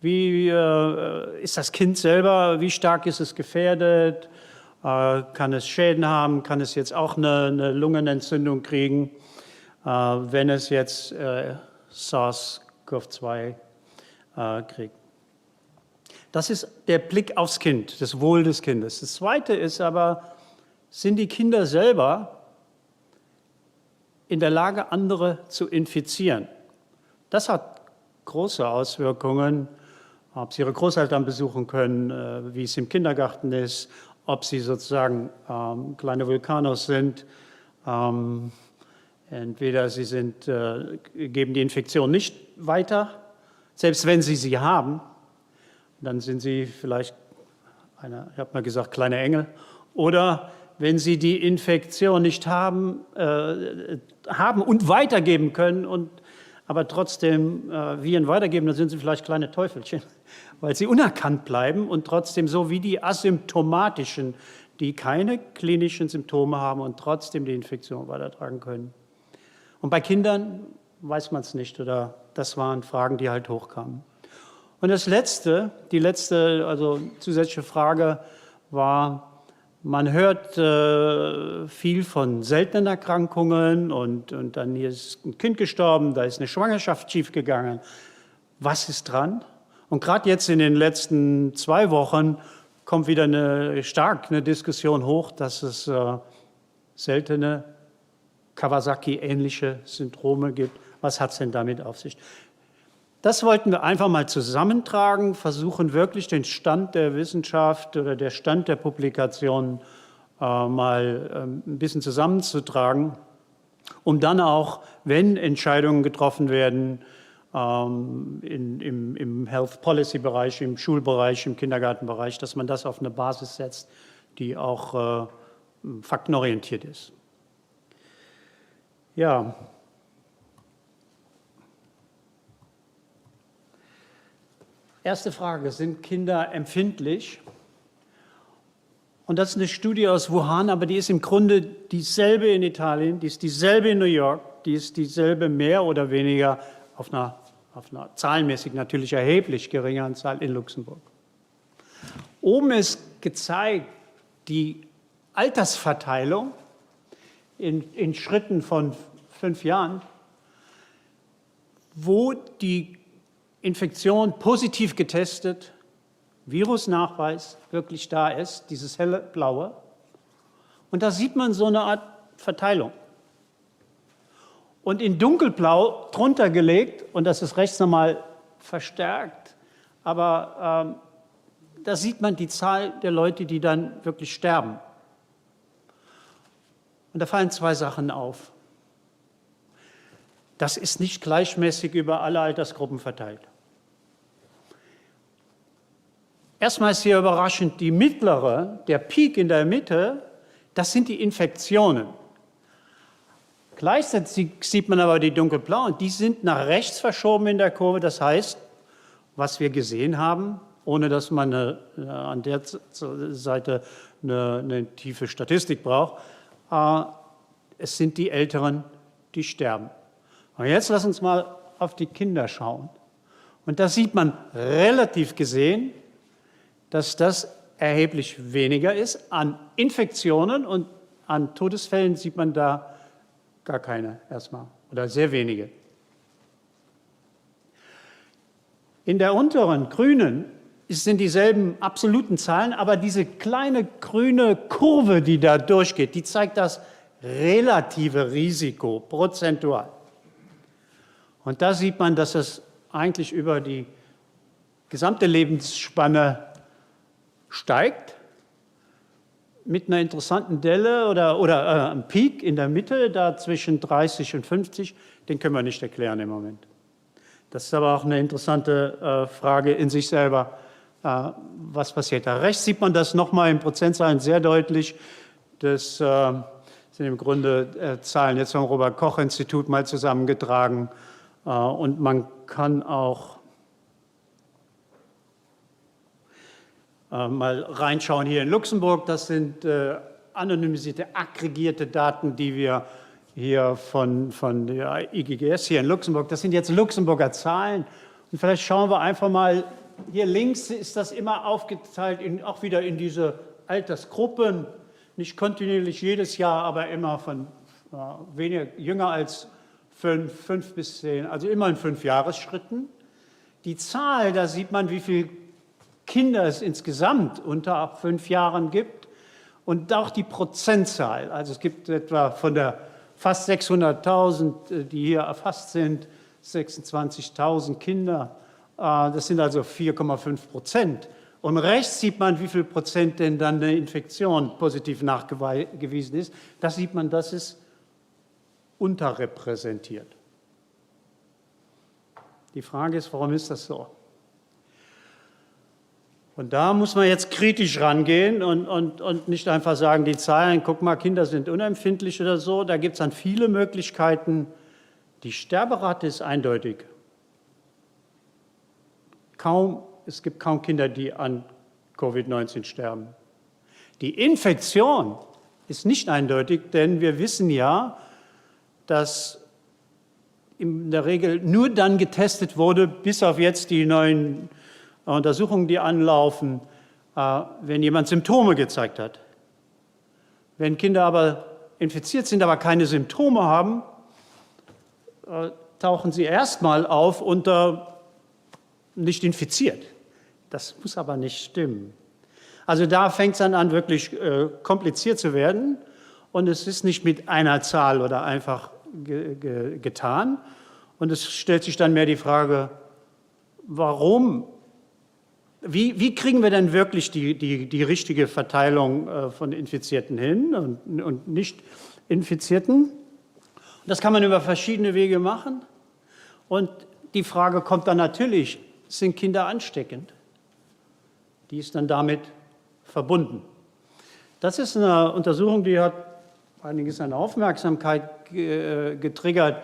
wie äh, ist das Kind selber, wie stark ist es gefährdet? Äh, kann es Schäden haben? Kann es jetzt auch eine, eine Lungenentzündung kriegen, äh, wenn es jetzt äh, SARS-CoV-2 äh, kriegt? Das ist der Blick aufs Kind, das Wohl des Kindes. Das Zweite ist aber, sind die Kinder selber in der Lage, andere zu infizieren? Das hat große Auswirkungen, ob sie ihre Großeltern besuchen können, äh, wie es im Kindergarten ist, ob sie sozusagen ähm, kleine Vulkanos sind. Ähm, entweder sie sind, äh, geben die Infektion nicht weiter, selbst wenn sie sie haben, dann sind sie vielleicht, eine, ich habe mal gesagt, kleine Engel. Oder wenn sie die Infektion nicht haben, äh, haben und weitergeben können und aber trotzdem äh, Viren weitergeben, dann sind sie vielleicht kleine Teufelchen, weil sie unerkannt bleiben und trotzdem so wie die asymptomatischen, die keine klinischen Symptome haben und trotzdem die Infektion weitertragen können. Und bei Kindern weiß man es nicht oder das waren Fragen, die halt hochkamen. Und das letzte, die letzte also zusätzliche Frage war, man hört äh, viel von seltenen Erkrankungen und, und dann hier ist ein Kind gestorben, da ist eine Schwangerschaft schiefgegangen. Was ist dran? Und gerade jetzt in den letzten zwei Wochen kommt wieder eine stark eine Diskussion hoch, dass es äh, seltene Kawasaki-ähnliche Syndrome gibt. Was hat es denn damit auf sich? Das wollten wir einfach mal zusammentragen, versuchen wirklich den Stand der Wissenschaft oder der Stand der Publikation äh, mal äh, ein bisschen zusammenzutragen, um dann auch, wenn Entscheidungen getroffen werden, ähm, in, im, im Health Policy Bereich, im Schulbereich, im Kindergartenbereich, dass man das auf eine Basis setzt, die auch äh, faktenorientiert ist. Ja. Erste Frage, sind Kinder empfindlich? Und das ist eine Studie aus Wuhan, aber die ist im Grunde dieselbe in Italien, die ist dieselbe in New York, die ist dieselbe mehr oder weniger auf einer, auf einer zahlenmäßig natürlich erheblich geringeren Zahl in Luxemburg. Oben ist gezeigt die Altersverteilung in, in Schritten von fünf Jahren, wo die Infektion positiv getestet, Virusnachweis wirklich da ist, dieses helle Blaue. Und da sieht man so eine Art Verteilung. Und in dunkelblau drunter gelegt, und das ist rechts nochmal verstärkt, aber ähm, da sieht man die Zahl der Leute, die dann wirklich sterben. Und da fallen zwei Sachen auf. Das ist nicht gleichmäßig über alle Altersgruppen verteilt. Erstmal ist hier überraschend die mittlere, der Peak in der Mitte, das sind die Infektionen. Gleichzeitig sieht man aber die dunkelblauen, die sind nach rechts verschoben in der Kurve. Das heißt, was wir gesehen haben, ohne dass man eine, äh, an der Seite eine, eine tiefe Statistik braucht, äh, es sind die Älteren, die sterben. Und jetzt lass uns mal auf die Kinder schauen. Und da sieht man relativ gesehen, dass das erheblich weniger ist. An Infektionen und an Todesfällen sieht man da gar keine erstmal oder sehr wenige. In der unteren grünen sind dieselben absoluten Zahlen, aber diese kleine grüne Kurve, die da durchgeht, die zeigt das relative Risiko prozentual. Und da sieht man, dass es eigentlich über die gesamte Lebensspanne steigt, mit einer interessanten Delle oder, oder äh, einem Peak in der Mitte, da zwischen 30 und 50, den können wir nicht erklären im Moment. Das ist aber auch eine interessante äh, Frage in sich selber, äh, was passiert da. Rechts sieht man das nochmal in Prozentzahlen sehr deutlich. Das äh, sind im Grunde äh, Zahlen jetzt vom Robert-Koch-Institut mal zusammengetragen. Äh, und man kann auch äh, mal reinschauen hier in Luxemburg. Das sind äh, anonymisierte, aggregierte Daten, die wir hier von, von der IGGS hier in Luxemburg. Das sind jetzt Luxemburger Zahlen. Und vielleicht schauen wir einfach mal, hier links ist das immer aufgeteilt, in, auch wieder in diese Altersgruppen. Nicht kontinuierlich jedes Jahr, aber immer von äh, weniger, jünger als fünf, fünf bis zehn, also immer in fünf Jahresschritten. Die Zahl, da sieht man, wie viele Kinder es insgesamt unter fünf Jahren gibt und auch die Prozentzahl. Also es gibt etwa von der fast 600.000, äh, die hier erfasst sind, 26.000 Kinder. Äh, das sind also 4,5 Prozent. Und rechts sieht man, wie viel Prozent denn dann eine Infektion positiv nachgewiesen ist. Da sieht man, das ist unterrepräsentiert. Die Frage ist, warum ist das so? Und da muss man jetzt kritisch rangehen und, und, und nicht einfach sagen, die Zahlen, guck mal, Kinder sind unempfindlich oder so. Da gibt es dann viele Möglichkeiten. Die Sterberate ist eindeutig. Kaum, es gibt kaum Kinder, die an Covid-19 sterben. Die Infektion ist nicht eindeutig, denn wir wissen ja, dass in der Regel nur dann getestet wurde, bis auf jetzt die neuen Untersuchungen, die anlaufen, äh, wenn jemand Symptome gezeigt hat. Wenn Kinder aber infiziert sind, aber keine Symptome haben, äh, tauchen sie erstmal auf unter nicht infiziert. Das muss aber nicht stimmen. Also da fängt es dann an, wirklich äh, kompliziert zu werden. Und es ist nicht mit einer Zahl oder einfach ge ge getan. Und es stellt sich dann mehr die Frage, warum Wie, wie kriegen wir denn wirklich die, die, die richtige Verteilung äh, von Infizierten hin und, und nicht Infizierten? Das kann man über verschiedene Wege machen. Und die Frage kommt dann natürlich, sind Kinder ansteckend? Die ist dann damit verbunden. Das ist eine Untersuchung, die hat einiges an Aufmerksamkeit äh, getriggert.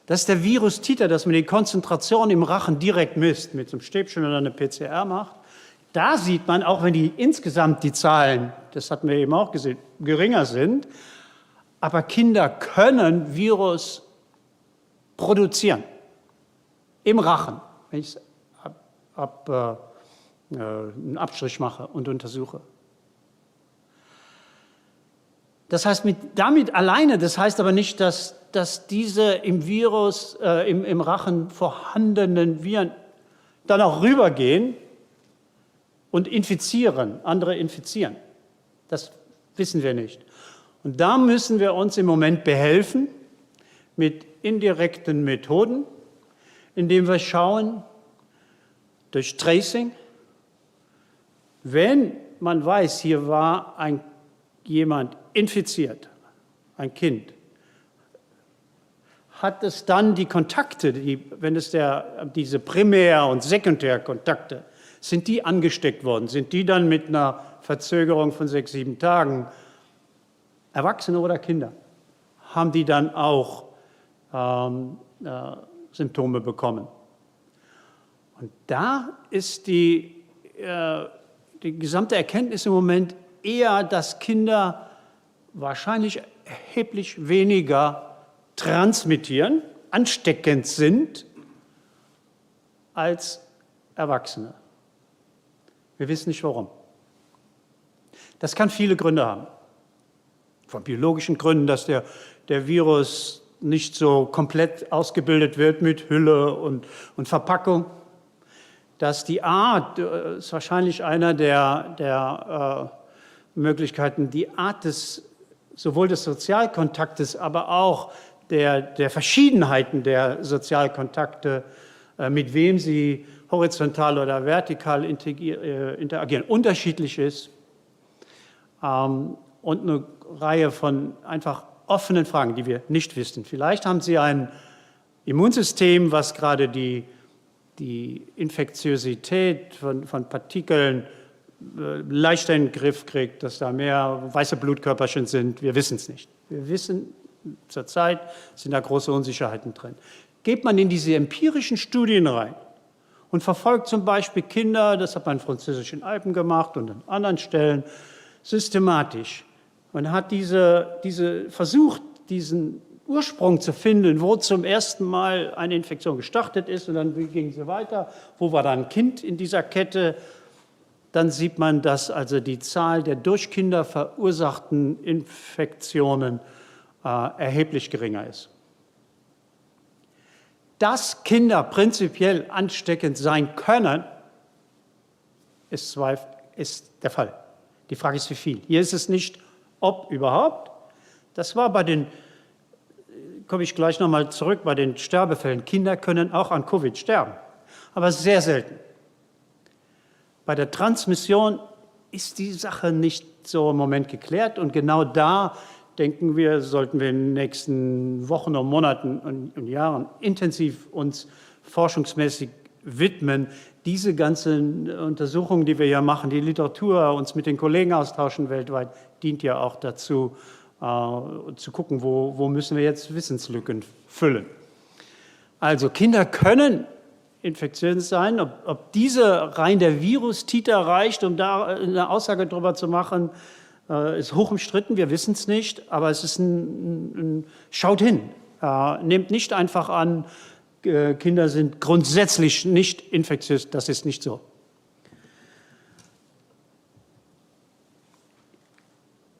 Das ist der Virus-Titer, dass man die Konzentration im Rachen direkt misst, mit so einem Stäbchen oder einer PCR macht. Da sieht man, auch wenn die insgesamt die Zahlen, das hatten wir eben auch gesehen, geringer sind, aber Kinder können Virus produzieren im Rachen, wenn ich ab, ab, äh, äh, einen Abstrich mache und untersuche. Das heißt, mit, damit alleine, das heißt aber nicht, dass, dass diese im Virus, äh, im, im Rachen vorhandenen Viren dann auch rübergehen und infizieren, andere infizieren. Das wissen wir nicht. Und da müssen wir uns im Moment behelfen mit indirekten Methoden, indem wir schauen, durch Tracing, wenn man weiß, hier war ein, jemand infiziert, ein Kind, hat es dann die Kontakte, die, wenn es der, diese Primär- und Sekundärkontakte, sind die angesteckt worden? Sind die dann mit einer Verzögerung von sechs, sieben Tagen, Erwachsene oder Kinder, haben die dann auch ähm, äh, Symptome bekommen? Und da ist die, äh, die gesamte Erkenntnis im Moment eher, dass Kinder wahrscheinlich erheblich weniger transmittieren, ansteckend sind, als Erwachsene. Wir wissen nicht warum. Das kann viele Gründe haben. Von biologischen Gründen, dass der, der Virus nicht so komplett ausgebildet wird mit Hülle und, und Verpackung. Dass die Art, äh, ist wahrscheinlich einer der, der äh, Möglichkeiten, die Art des, sowohl des Sozialkontaktes, aber auch der, der Verschiedenheiten der Sozialkontakte, äh, mit wem sie horizontal oder vertikal äh, interagieren, unterschiedlich ist. Ähm, und eine Reihe von einfach offenen Fragen, die wir nicht wissen. Vielleicht haben Sie ein Immunsystem, was gerade die, die Infektiosität von, von Partikeln äh, leichter in den Griff kriegt, dass da mehr weiße Blutkörperchen sind. Wir wissen es nicht. Wir wissen, zurzeit sind da große Unsicherheiten drin. Geht man in diese empirischen Studien rein und verfolgt zum Beispiel Kinder, das hat man in französischen Alpen gemacht und an anderen Stellen, systematisch und hat diese, diese versucht, diesen Ursprung zu finden, wo zum ersten Mal eine Infektion gestartet ist und dann ging sie weiter, wo war dann ein Kind in dieser Kette, dann sieht man, dass also die Zahl der durch Kinder verursachten Infektionen äh, erheblich geringer ist. Dass Kinder prinzipiell ansteckend sein können, ist, ist der Fall. Die Frage ist, wie viel. Hier ist es nicht, ob überhaupt. Das war bei den, komme ich gleich nochmal zurück, bei den Sterbefällen. Kinder können auch an Covid sterben, aber sehr selten. Bei der Transmission ist die Sache nicht so im Moment geklärt und genau da denken wir, sollten wir in den nächsten Wochen und Monaten und, und Jahren intensiv uns forschungsmäßig widmen, diese ganzen Untersuchungen, die wir ja machen, die Literatur, uns mit den Kollegen austauschen weltweit, dient ja auch dazu, äh, zu gucken, wo, wo müssen wir jetzt Wissenslücken füllen. Also Kinder können infektiös sein, ob, ob diese rein der Virustiter reicht, um da eine Aussage darüber zu machen, äh, ist hoch umstritten, wir wissen es nicht, aber es ist ein, ein schaut hin. Äh, nehmt nicht einfach an, äh, Kinder sind grundsätzlich nicht infektiös, das ist nicht so.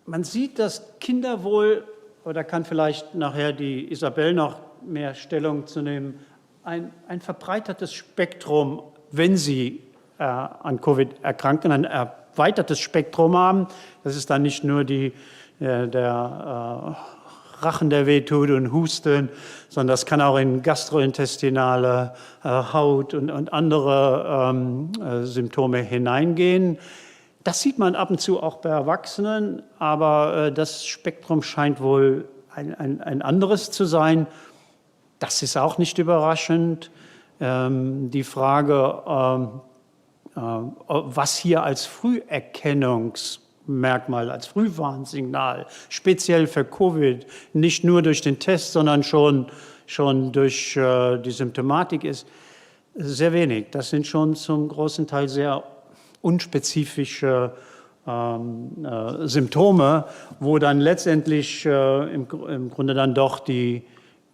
Man sieht, dass Kinder wohl, oder kann vielleicht nachher die Isabel noch mehr Stellung zu nehmen, ein, ein verbreitertes Spektrum, wenn sie äh, an Covid erkranken, ein erweitertes Spektrum haben. Das ist dann nicht nur die, äh, der äh, Rachen, der wehtut und Husten, sondern das kann auch in gastrointestinale äh, Haut und, und andere ähm, äh, Symptome hineingehen. Das sieht man ab und zu auch bei Erwachsenen, aber äh, das Spektrum scheint wohl ein, ein, ein anderes zu sein. Das ist auch nicht überraschend. Ähm, die Frage, ähm, äh, was hier als Früherkennungsmerkmal, als Frühwarnsignal, speziell für Covid, nicht nur durch den Test, sondern schon, schon durch äh, die Symptomatik ist, sehr wenig. Das sind schon zum großen Teil sehr unspezifische ähm, äh, Symptome, wo dann letztendlich äh, im, im Grunde dann doch die,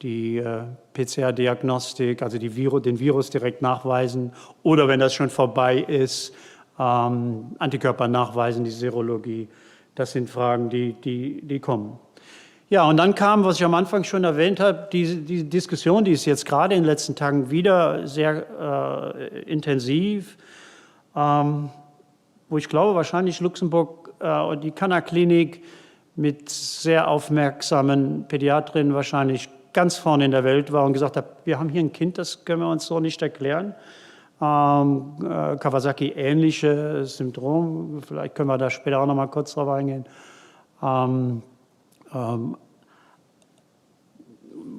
die äh, PCR-Diagnostik, also die Virus, den Virus direkt nachweisen oder wenn das schon vorbei ist, ähm, Antikörper nachweisen, die Serologie. Das sind Fragen, die, die, die kommen. Ja, und dann kam, was ich am Anfang schon erwähnt habe, die, die Diskussion, die ist jetzt gerade in den letzten Tagen wieder sehr äh, intensiv, ähm, wo ich glaube, wahrscheinlich Luxemburg äh, und die Kanna-Klinik mit sehr aufmerksamen Pädiatrinnen wahrscheinlich ganz vorne in der Welt war und gesagt hat, wir haben hier ein Kind, das können wir uns so nicht erklären. Ähm, äh, Kawasaki-ähnliche Syndrom, vielleicht können wir da später auch noch mal kurz drauf eingehen. Ähm, ähm,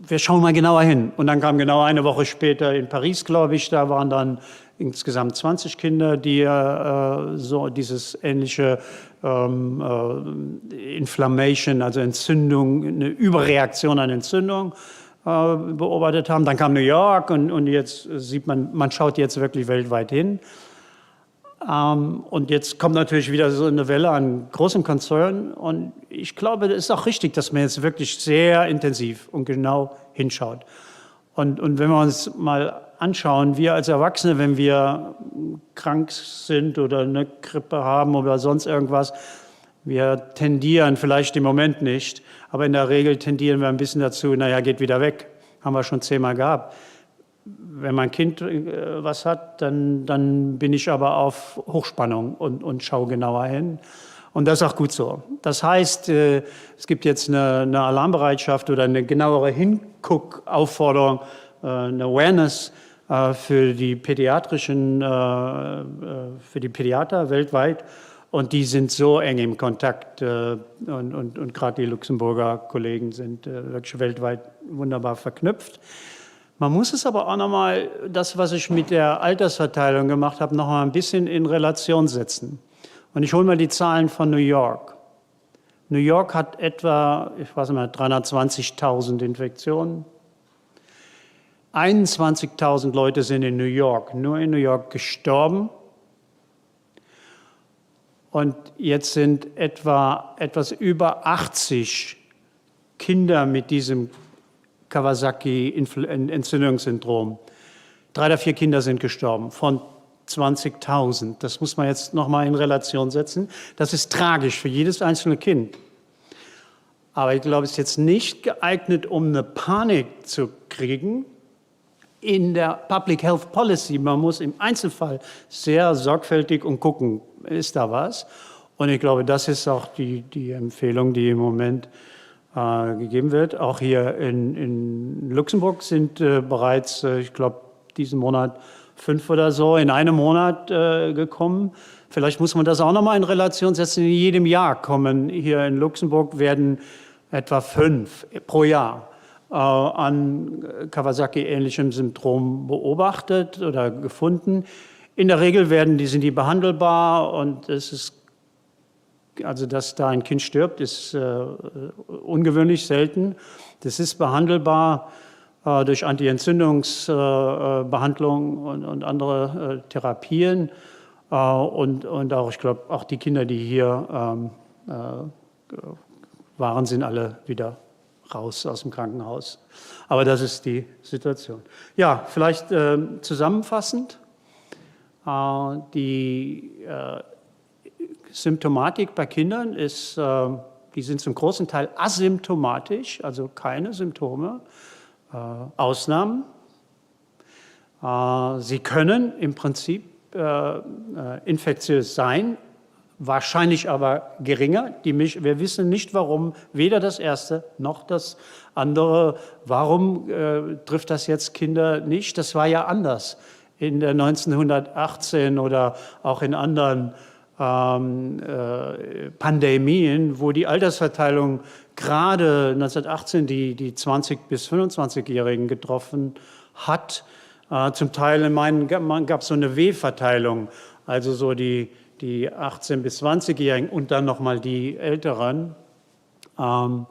wir schauen mal genauer hin. Und dann kam genau eine Woche später in Paris, glaube ich, da waren dann insgesamt 20 Kinder, die äh, so dieses ähnliche ähm, äh, Inflammation, also Entzündung, eine Überreaktion an Entzündung äh, beobachtet haben. Dann kam New York und, und jetzt sieht man, man schaut jetzt wirklich weltweit hin. Ähm, und jetzt kommt natürlich wieder so eine Welle an großen Konzernen. Und ich glaube, es ist auch richtig, dass man jetzt wirklich sehr intensiv und genau hinschaut. Und, und wenn wir uns mal anschauen, wir als Erwachsene, wenn wir krank sind oder eine Grippe haben oder sonst irgendwas, wir tendieren vielleicht im Moment nicht, aber in der Regel tendieren wir ein bisschen dazu, naja, geht wieder weg. Haben wir schon zehnmal gehabt. Wenn mein Kind äh, was hat, dann, dann bin ich aber auf Hochspannung und, und schaue genauer hin. Und das ist auch gut so. Das heißt, äh, es gibt jetzt eine, eine Alarmbereitschaft oder eine genauere Hinguckaufforderung, äh, eine Awareness für die pädiatrischen, für die Pädiater weltweit. Und die sind so eng im Kontakt und, und, und gerade die Luxemburger Kollegen sind wirklich weltweit wunderbar verknüpft. Man muss es aber auch noch mal das, was ich mit der Altersverteilung gemacht habe, noch mal ein bisschen in Relation setzen. Und ich hole mal die Zahlen von New York. New York hat etwa, ich weiß nicht mehr, 320.000 Infektionen. 21.000 Leute sind in New York, nur in New York gestorben. Und jetzt sind etwa etwas über 80 Kinder mit diesem Kawasaki-Entzündungssyndrom. Drei oder vier Kinder sind gestorben von 20.000. Das muss man jetzt noch mal in Relation setzen. Das ist tragisch für jedes einzelne Kind. Aber ich glaube, es ist jetzt nicht geeignet, um eine Panik zu kriegen in der Public Health Policy. Man muss im Einzelfall sehr sorgfältig und gucken, ist da was? Und ich glaube, das ist auch die, die Empfehlung, die im Moment äh, gegeben wird. Auch hier in, in Luxemburg sind äh, bereits, äh, ich glaube, diesen Monat fünf oder so in einem Monat äh, gekommen. Vielleicht muss man das auch noch mal in Relation setzen. In jedem Jahr kommen hier in Luxemburg werden etwa fünf pro Jahr äh, an Kawasaki-ähnlichem Syndrom beobachtet oder gefunden. In der Regel werden die, sind die behandelbar und es ist also dass da ein Kind stirbt, ist äh, ungewöhnlich selten. Das ist behandelbar. durch Antientzündungsbehandlung und andere Therapien. Und auch, ich glaube, auch die Kinder, die hier waren, sind alle wieder raus aus dem Krankenhaus. Aber das ist die Situation. Ja, vielleicht zusammenfassend. Die Symptomatik bei Kindern ist, die sind zum großen Teil asymptomatisch, also keine Symptome, Ausnahmen. Sie können im Prinzip infektiös sein, wahrscheinlich aber geringer. Die, wir wissen nicht, warum weder das erste noch das andere. Warum äh, trifft das jetzt Kinder nicht? Das war ja anders in der 1918 oder auch in anderen ähm, äh, Pandemien, wo die Altersverteilung gerade 1918 die, die 20 bis 25-Jährigen getroffen hat. Äh, zum Teil in meinen gab es so eine W-Verteilung, also so die, die 18 bis 20-Jährigen und dann noch mal die Älteren. Ähm,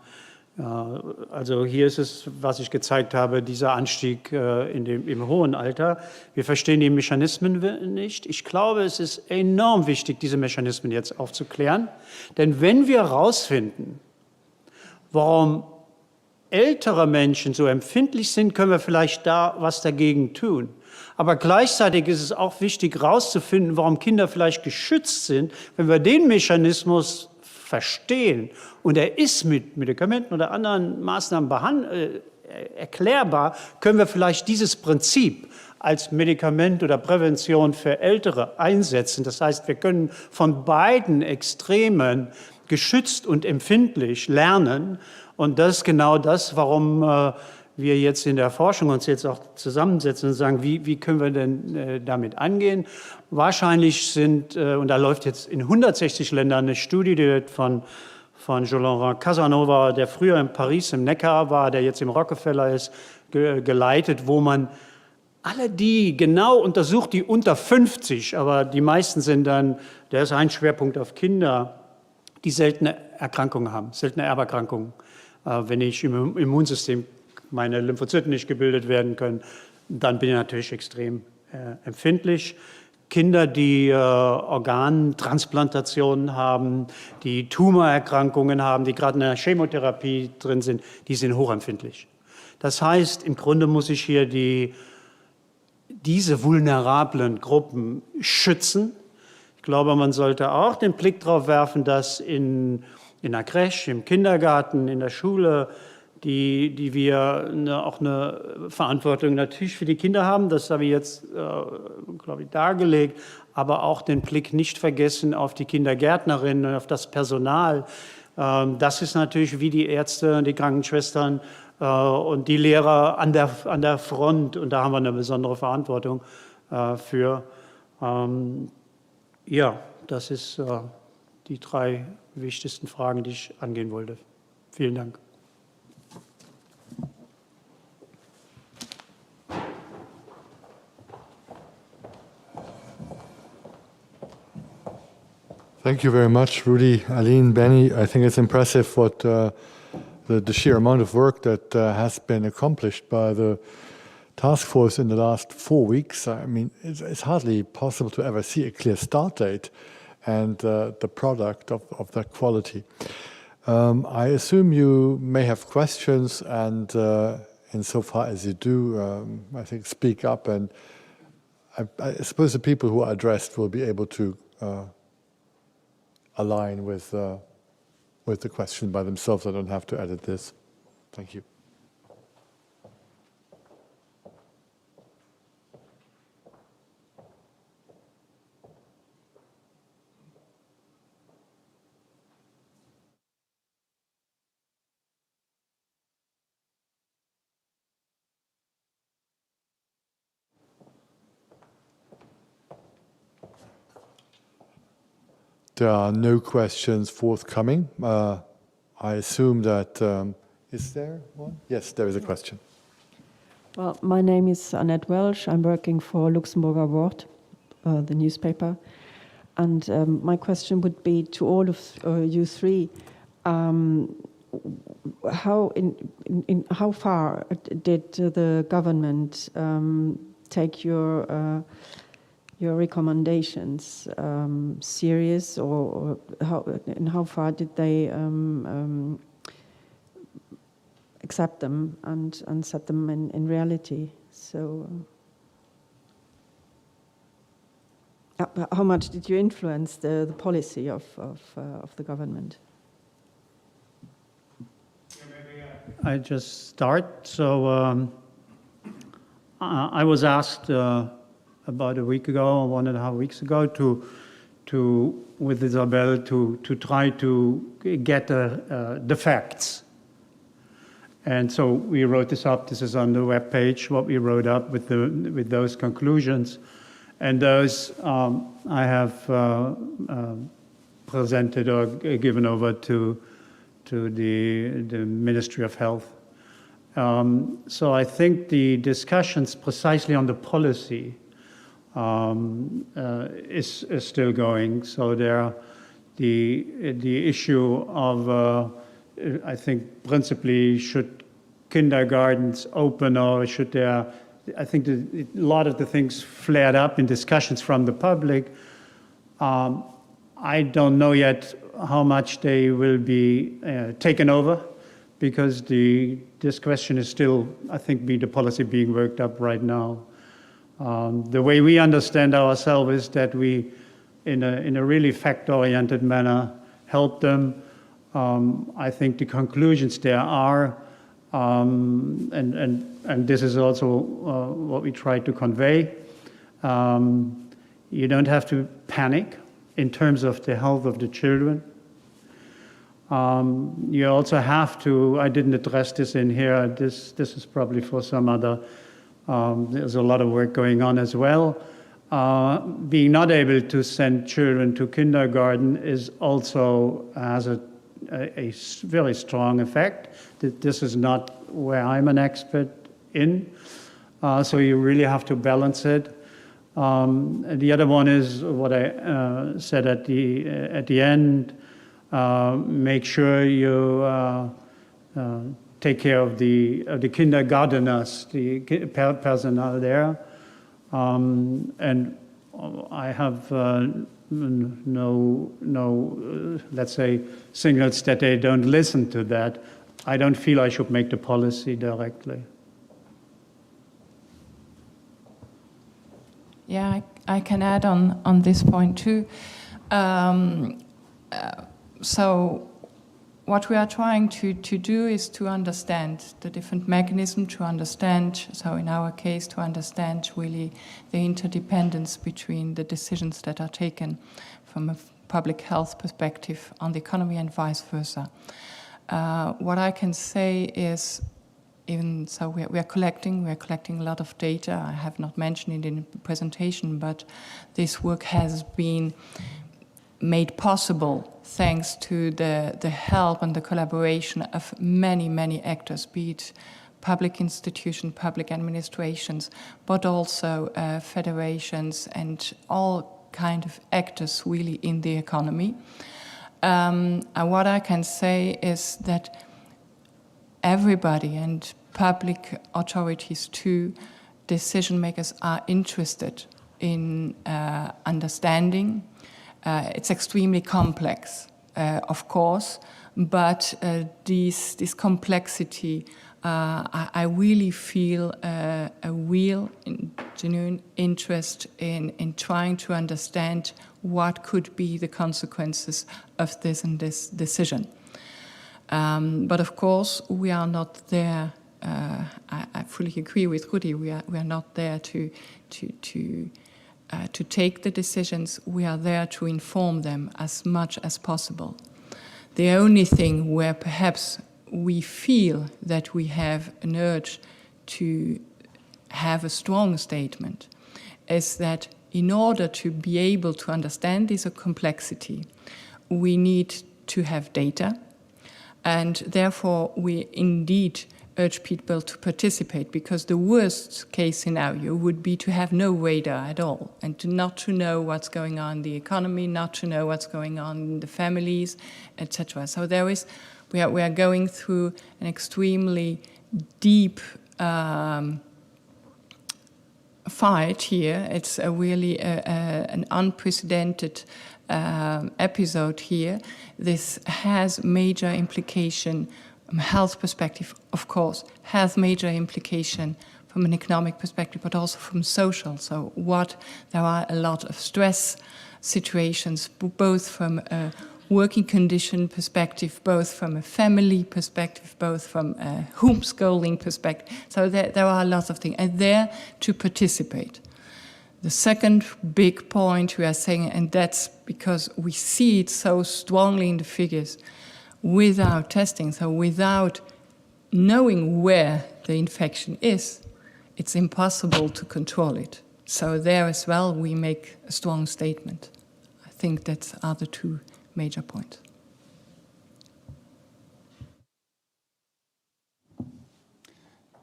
äh, also hier ist es, was ich gezeigt habe, dieser Anstieg äh, in dem, im hohen Alter. Wir verstehen die Mechanismen nicht. Ich glaube, es ist enorm wichtig, diese Mechanismen jetzt aufzuklären. Denn wenn wir herausfinden, warum ältere Menschen so empfindlich sind, können wir vielleicht da was dagegen tun. Aber gleichzeitig ist es auch wichtig herauszufinden, warum Kinder vielleicht geschützt sind, wenn wir den Mechanismus verstehen und er ist mit Medikamenten oder anderen Maßnahmen äh, erklärbar, können wir vielleicht dieses Prinzip als Medikament oder Prävention für Ältere einsetzen. Das heißt, wir können von beiden Extremen geschützt und empfindlich lernen. Und das ist genau das, warum äh, wir jetzt in der Forschung uns jetzt auch zusammensetzen und sagen, wie, wie können wir denn äh, damit angehen? Wahrscheinlich sind, äh, und da läuft jetzt in 160 Ländern eine Studie, die wird von, von Jean-Laurent Casanova, der früher in Paris im Neckar war, der jetzt im Rockefeller ist, ge geleitet, wo man alle die genau untersucht, die unter 50, aber die meisten sind dann, der ist ein Schwerpunkt auf Kinder, die seltene Erkrankungen haben, seltene Erberkrankungen. Äh, wenn ich im Immunsystem meine Lymphozyten nicht gebildet werden können, dann bin ich natürlich extrem äh, empfindlich. Kinder, die äh, Organtransplantationen haben, die Tumorerkrankungen haben, die gerade in der Chemotherapie drin sind, die sind hochempfindlich. Das heißt, im Grunde muss ich hier die, diese vulnerablen Gruppen schützen. Ich glaube, man sollte auch den Blick darauf werfen, dass in, in der Crèche, im Kindergarten, in der Schule, die, die wir eine, auch eine Verantwortung natürlich für die Kinder haben. Das habe ich jetzt, äh, glaube ich, dargelegt. Aber auch den Blick nicht vergessen auf die Kindergärtnerinnen und auf das Personal. Ähm, das ist natürlich wie die Ärzte und die Krankenschwestern äh, und die Lehrer an der, an der Front. Und da haben wir eine besondere Verantwortung äh, für. Ähm, ja, das ist äh, die drei wichtigsten Fragen, die ich angehen wollte. Vielen Dank. Thank you very much, Rudy, Aline, Benny. I think it's impressive what uh, the, the sheer amount of work that uh, has been accomplished by the task force in the last four weeks. I mean, it's, it's hardly possible to ever see a clear start date and uh, the product of, of that quality. Um, I assume you may have questions, and uh, insofar as you do, um, I think speak up. And I, I suppose the people who are addressed will be able to uh, align with, uh, with the question by themselves. I don't have to edit this. Thank you. There are no questions forthcoming. Uh, I assume that, um, is there one? Yes, there is a question. Well, my name is Annette Welsh. I'm working for Luxemburger Wort, uh, the newspaper. And um, my question would be to all of uh, you three, um, how in, in, in how far did the government um, take your uh, your recommendations um, serious, or, or how, and how far did they um, um, accept them and, and set them in, in reality? So. Uh, how much did you influence the, the policy of, of, uh, of the government? I just start. So um, I was asked uh, about a week ago, one and a half weeks ago, to, to with Isabel to, to try to get uh, uh, the facts. And so we wrote this up. This is on the web page, what we wrote up with, the, with those conclusions. And those um, I have uh, uh, presented or given over to, to the, the Ministry of Health. Um, so I think the discussions precisely on the policy um, uh, is, is still going. So there, the, the issue of, uh, I think, principally, should kindergartens open or should there, I think the, a lot of the things flared up in discussions from the public. Um, I don't know yet how much they will be uh, taken over because the, this question is still, I think, be the policy being worked up right now. Um, the way we understand ourselves is that we, in a, in a really fact-oriented manner, help them. Um, I think the conclusions there are, um, and, and, and this is also uh, what we try to convey, um, you don't have to panic in terms of the health of the children. Um, you also have to, I didn't address this in here, this, this is probably for some other, um, there's a lot of work going on as well. Uh, being not able to send children to kindergarten is also has a, a, a very strong effect. This is not where I'm an expert in, uh, so you really have to balance it. Um, the other one is what I uh, said at the, uh, at the end, uh, make sure you uh, uh, take care of the, of the kindergarteners, the personnel there. Um, and I have uh, no, no let's say, signals that they don't listen to that. I don't feel I should make the policy directly. Yeah, I, I can add on, on this point too. Um, uh, so what we are trying to, to do is to understand the different mechanisms, to understand, so in our case, to understand really the interdependence between the decisions that are taken from a public health perspective on the economy and vice versa. Uh, what I can say is even so we are, we are collecting we are collecting a lot of data I have not mentioned it in the presentation but this work has been made possible thanks to the the help and the collaboration of many many actors be it public institution public administrations but also uh, federations and all kind of actors really in the economy um, and what I can say is that everybody and public authorities too, decision makers are interested in uh, understanding. Uh, it's extremely complex, uh, of course, but uh, this, this complexity, uh, I, I really feel uh, a real and genuine interest in, in trying to understand what could be the consequences of this and this decision. Um, but of course, we are not there. Uh, I, I fully agree with Rudi. We are, we are not there to, to, to, uh, to take the decisions. We are there to inform them as much as possible. The only thing where perhaps we feel that we have an urge to have a strong statement is that in order to be able to understand this complexity, we need to have data and therefore we indeed urge people to participate because the worst case scenario would be to have no radar at all and to not to know what's going on in the economy, not to know what's going on in the families, etc. So there is, we are, we are going through an extremely deep um, fight here. It's a really a, a, an unprecedented um, episode here. This has major implication from a health perspective, of course, has major implication from an economic perspective, but also from social. So what there are a lot of stress situations, both from a working condition perspective, both from a family perspective, both from a homeschooling perspective. So there, there are lots of things, and there to participate. The second big point we are saying, and that's because we see it so strongly in the figures, without testing, so without knowing where the infection is, it's impossible to control it. So there as well, we make a strong statement. I think that's are the two major points.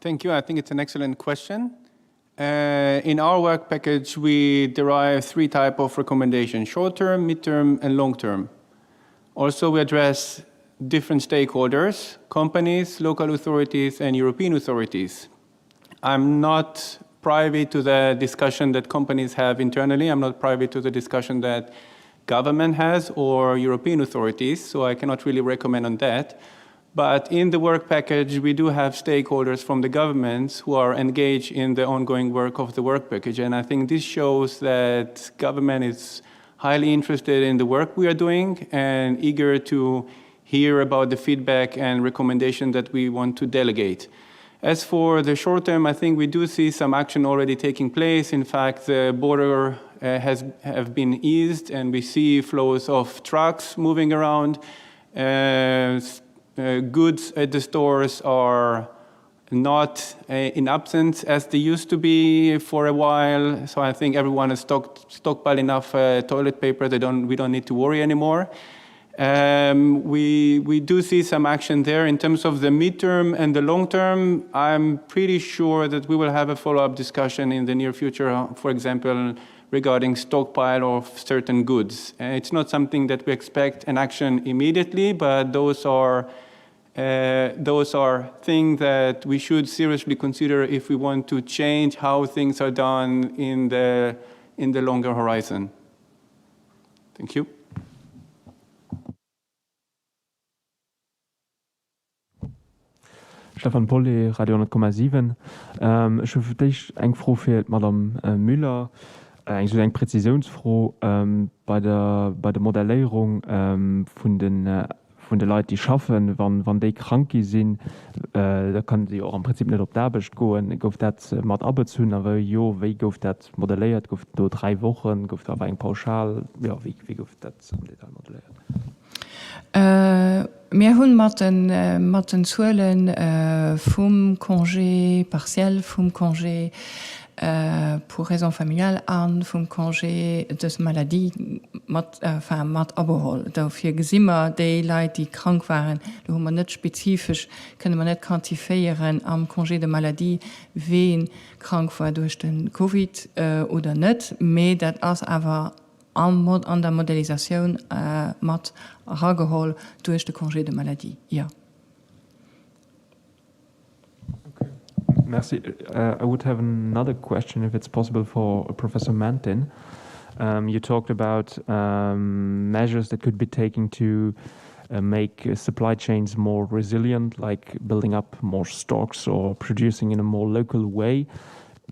Thank you. I think it's an excellent question. Uh, in our work package, we derive three type of recommendations, short-term, mid-term, and long-term. Also, we address different stakeholders, companies, local authorities, and European authorities. I'm not privy to the discussion that companies have internally. I'm not privy to the discussion that government has or European authorities, so I cannot really recommend on that. But in the work package, we do have stakeholders from the governments who are engaged in the ongoing work of the work package. And I think this shows that government is highly interested in the work we are doing and eager to hear about the feedback and recommendation that we want to delegate. As for the short term, I think we do see some action already taking place. In fact, the border uh, has have been eased, and we see flows of trucks moving around. Uh, uh, goods at the stores are not uh, in absence as they used to be for a while. So I think everyone has stocked, stockpiled enough uh, toilet paper. They don't, we don't need to worry anymore. Um, we, we do see some action there. In terms of the midterm and the long term, I'm pretty sure that we will have a follow-up discussion in the near future, uh, for example, regarding stockpile of certain goods. Uh, it's not something that we expect an action immediately, but those are, uh, those are things that we should seriously consider if we want to change how things are done in the, in the longer horizon. Thank you. Stefan Pauly, Radio 10,7. Ech hu fir d'éischt eng Fro fir d'Madame Müller, eng esou eng Präzisiounsfro bei der bei der Modelléierung vun de vun de Leit déi schaffen, wann wann déi krank gi sinn, da kënnen se jo och am Prinzip net op d'Aarbecht goen. Gouf dat mat abezunn a wa jo, wéi gouf dat modelléiert? Gouf do 3 Wochen, gouf do awer eng Pauschal? Jo, wéi wéi gouf dat am Detail modelléiert? Mir hunn mat den mat den Zuele vum Congé partiel, vum Congé pour raisons familiales a vum Congé de maladie mat enfin mat abeholl. Dofir gesi mer déi Leit, déi krank waren, do hu mer net spezifesch, kënne mer net quantifiéieren am Congé de maladie, ween krank war duerch de Covid oder net, mee dat ass awer am an der Modellisatioun mat erageholl duerch de Congé de maladie, jo. Okay, merci. Uh, I would have another question, if it's possible, for Professor Mantin. Um, you talked about um, measures that could be taken to uh, make uh, supply chains more resilient, like building up more stocks or producing in a more local way.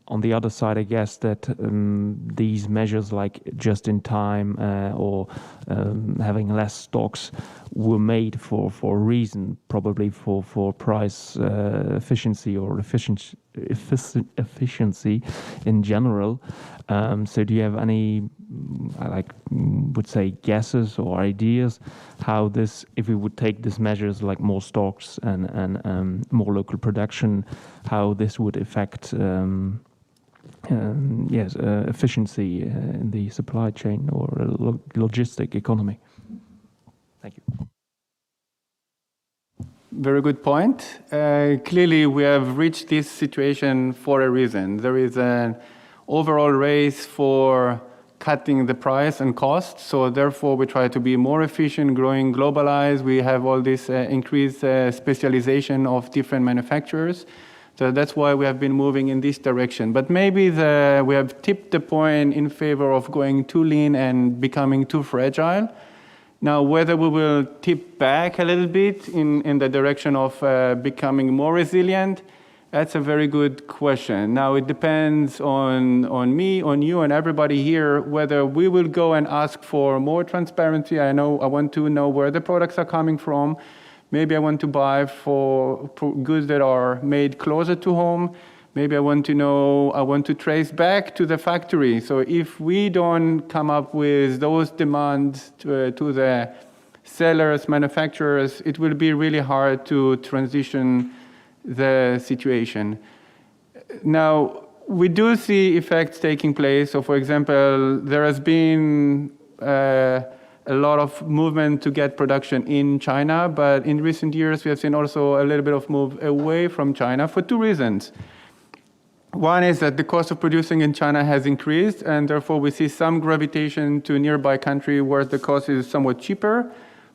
On the other side, I guess that um, these measures like just in time uh, or um, having less stocks were made for, for a reason, probably for, for price uh, efficiency or efficiency, efficiency in general. Um, so do you have any, I like would say, guesses or ideas how this, if we would take these measures like more stocks and, and um, more local production, how this would affect um, um, yes, uh, efficiency uh, in the supply chain or lo logistic economy? Thank you. Very good point. Uh, clearly, we have reached this situation for a reason. There is an overall race for cutting the price and cost. So therefore, we try to be more efficient, growing globalized. We have all this uh, increased uh, specialization of different manufacturers. So that's why we have been moving in this direction. But maybe the, we have tipped the point in favor of going too lean and becoming too fragile. Now, whether we will tip back a little bit in, in the direction of uh, becoming more resilient, that's a very good question. Now, it depends on, on me, on you, and everybody here, whether we will go and ask for more transparency. I know I want to know where the products are coming from. Maybe I want to buy for, for goods that are made closer to home. Maybe I want to know, I want to trace back to the factory. So if we don't come up with those demands to, uh, to the sellers, manufacturers, it will be really hard to transition the situation. Now, we do see effects taking place. So, for example, there has been uh, a lot of movement to get production in China, but in recent years, we have seen also a little bit of move away from China for two reasons. One is that the cost of producing in China has increased, and therefore we see some gravitation to nearby country where the cost is somewhat cheaper,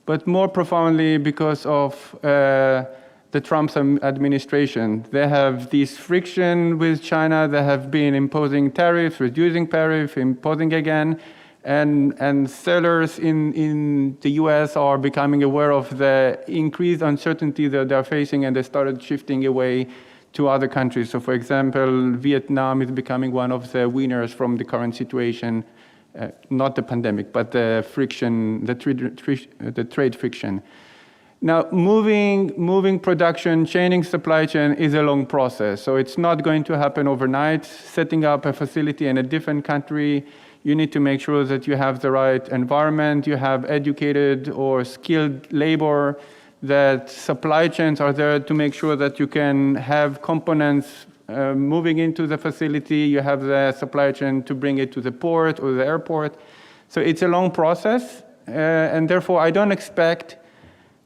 but more profoundly because of uh, the Trump administration. They have this friction with China. They have been imposing tariffs, reducing tariffs, imposing again. And, and sellers in, in the US are becoming aware of the increased uncertainty that they're facing, and they started shifting away to other countries. So, for example, Vietnam is becoming one of the winners from the current situation, uh, not the pandemic, but the friction, the trade, the trade friction. Now, moving, moving production, changing supply chain is a long process. So it's not going to happen overnight. Setting up a facility in a different country, you need to make sure that you have the right environment, you have educated or skilled labor, that supply chains are there to make sure that you can have components uh, moving into the facility, you have the supply chain to bring it to the port or the airport. So it's a long process, uh, and therefore I don't expect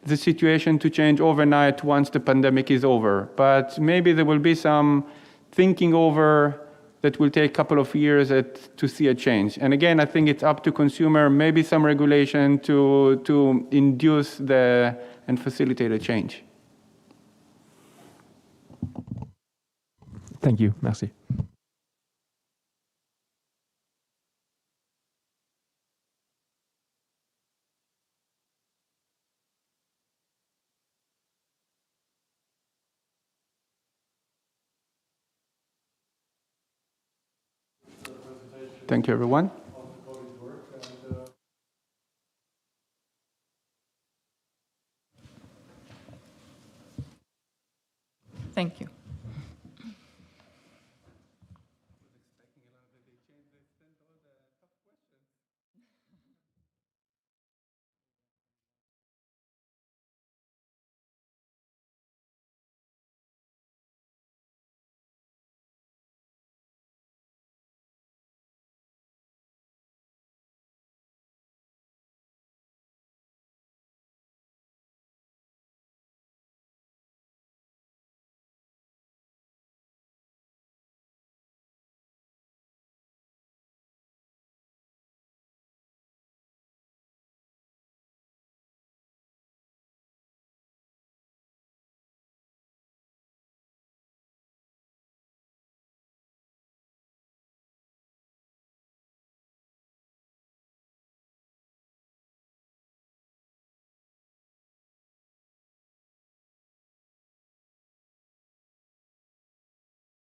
the situation to change overnight once the pandemic is over. But maybe there will be some thinking over that will take a couple of years at, to see a change. And again, I think it's up to consumer, maybe some regulation to, to induce the and facilitate a change. Thank you. Merci. Thank you, everyone. Thank you.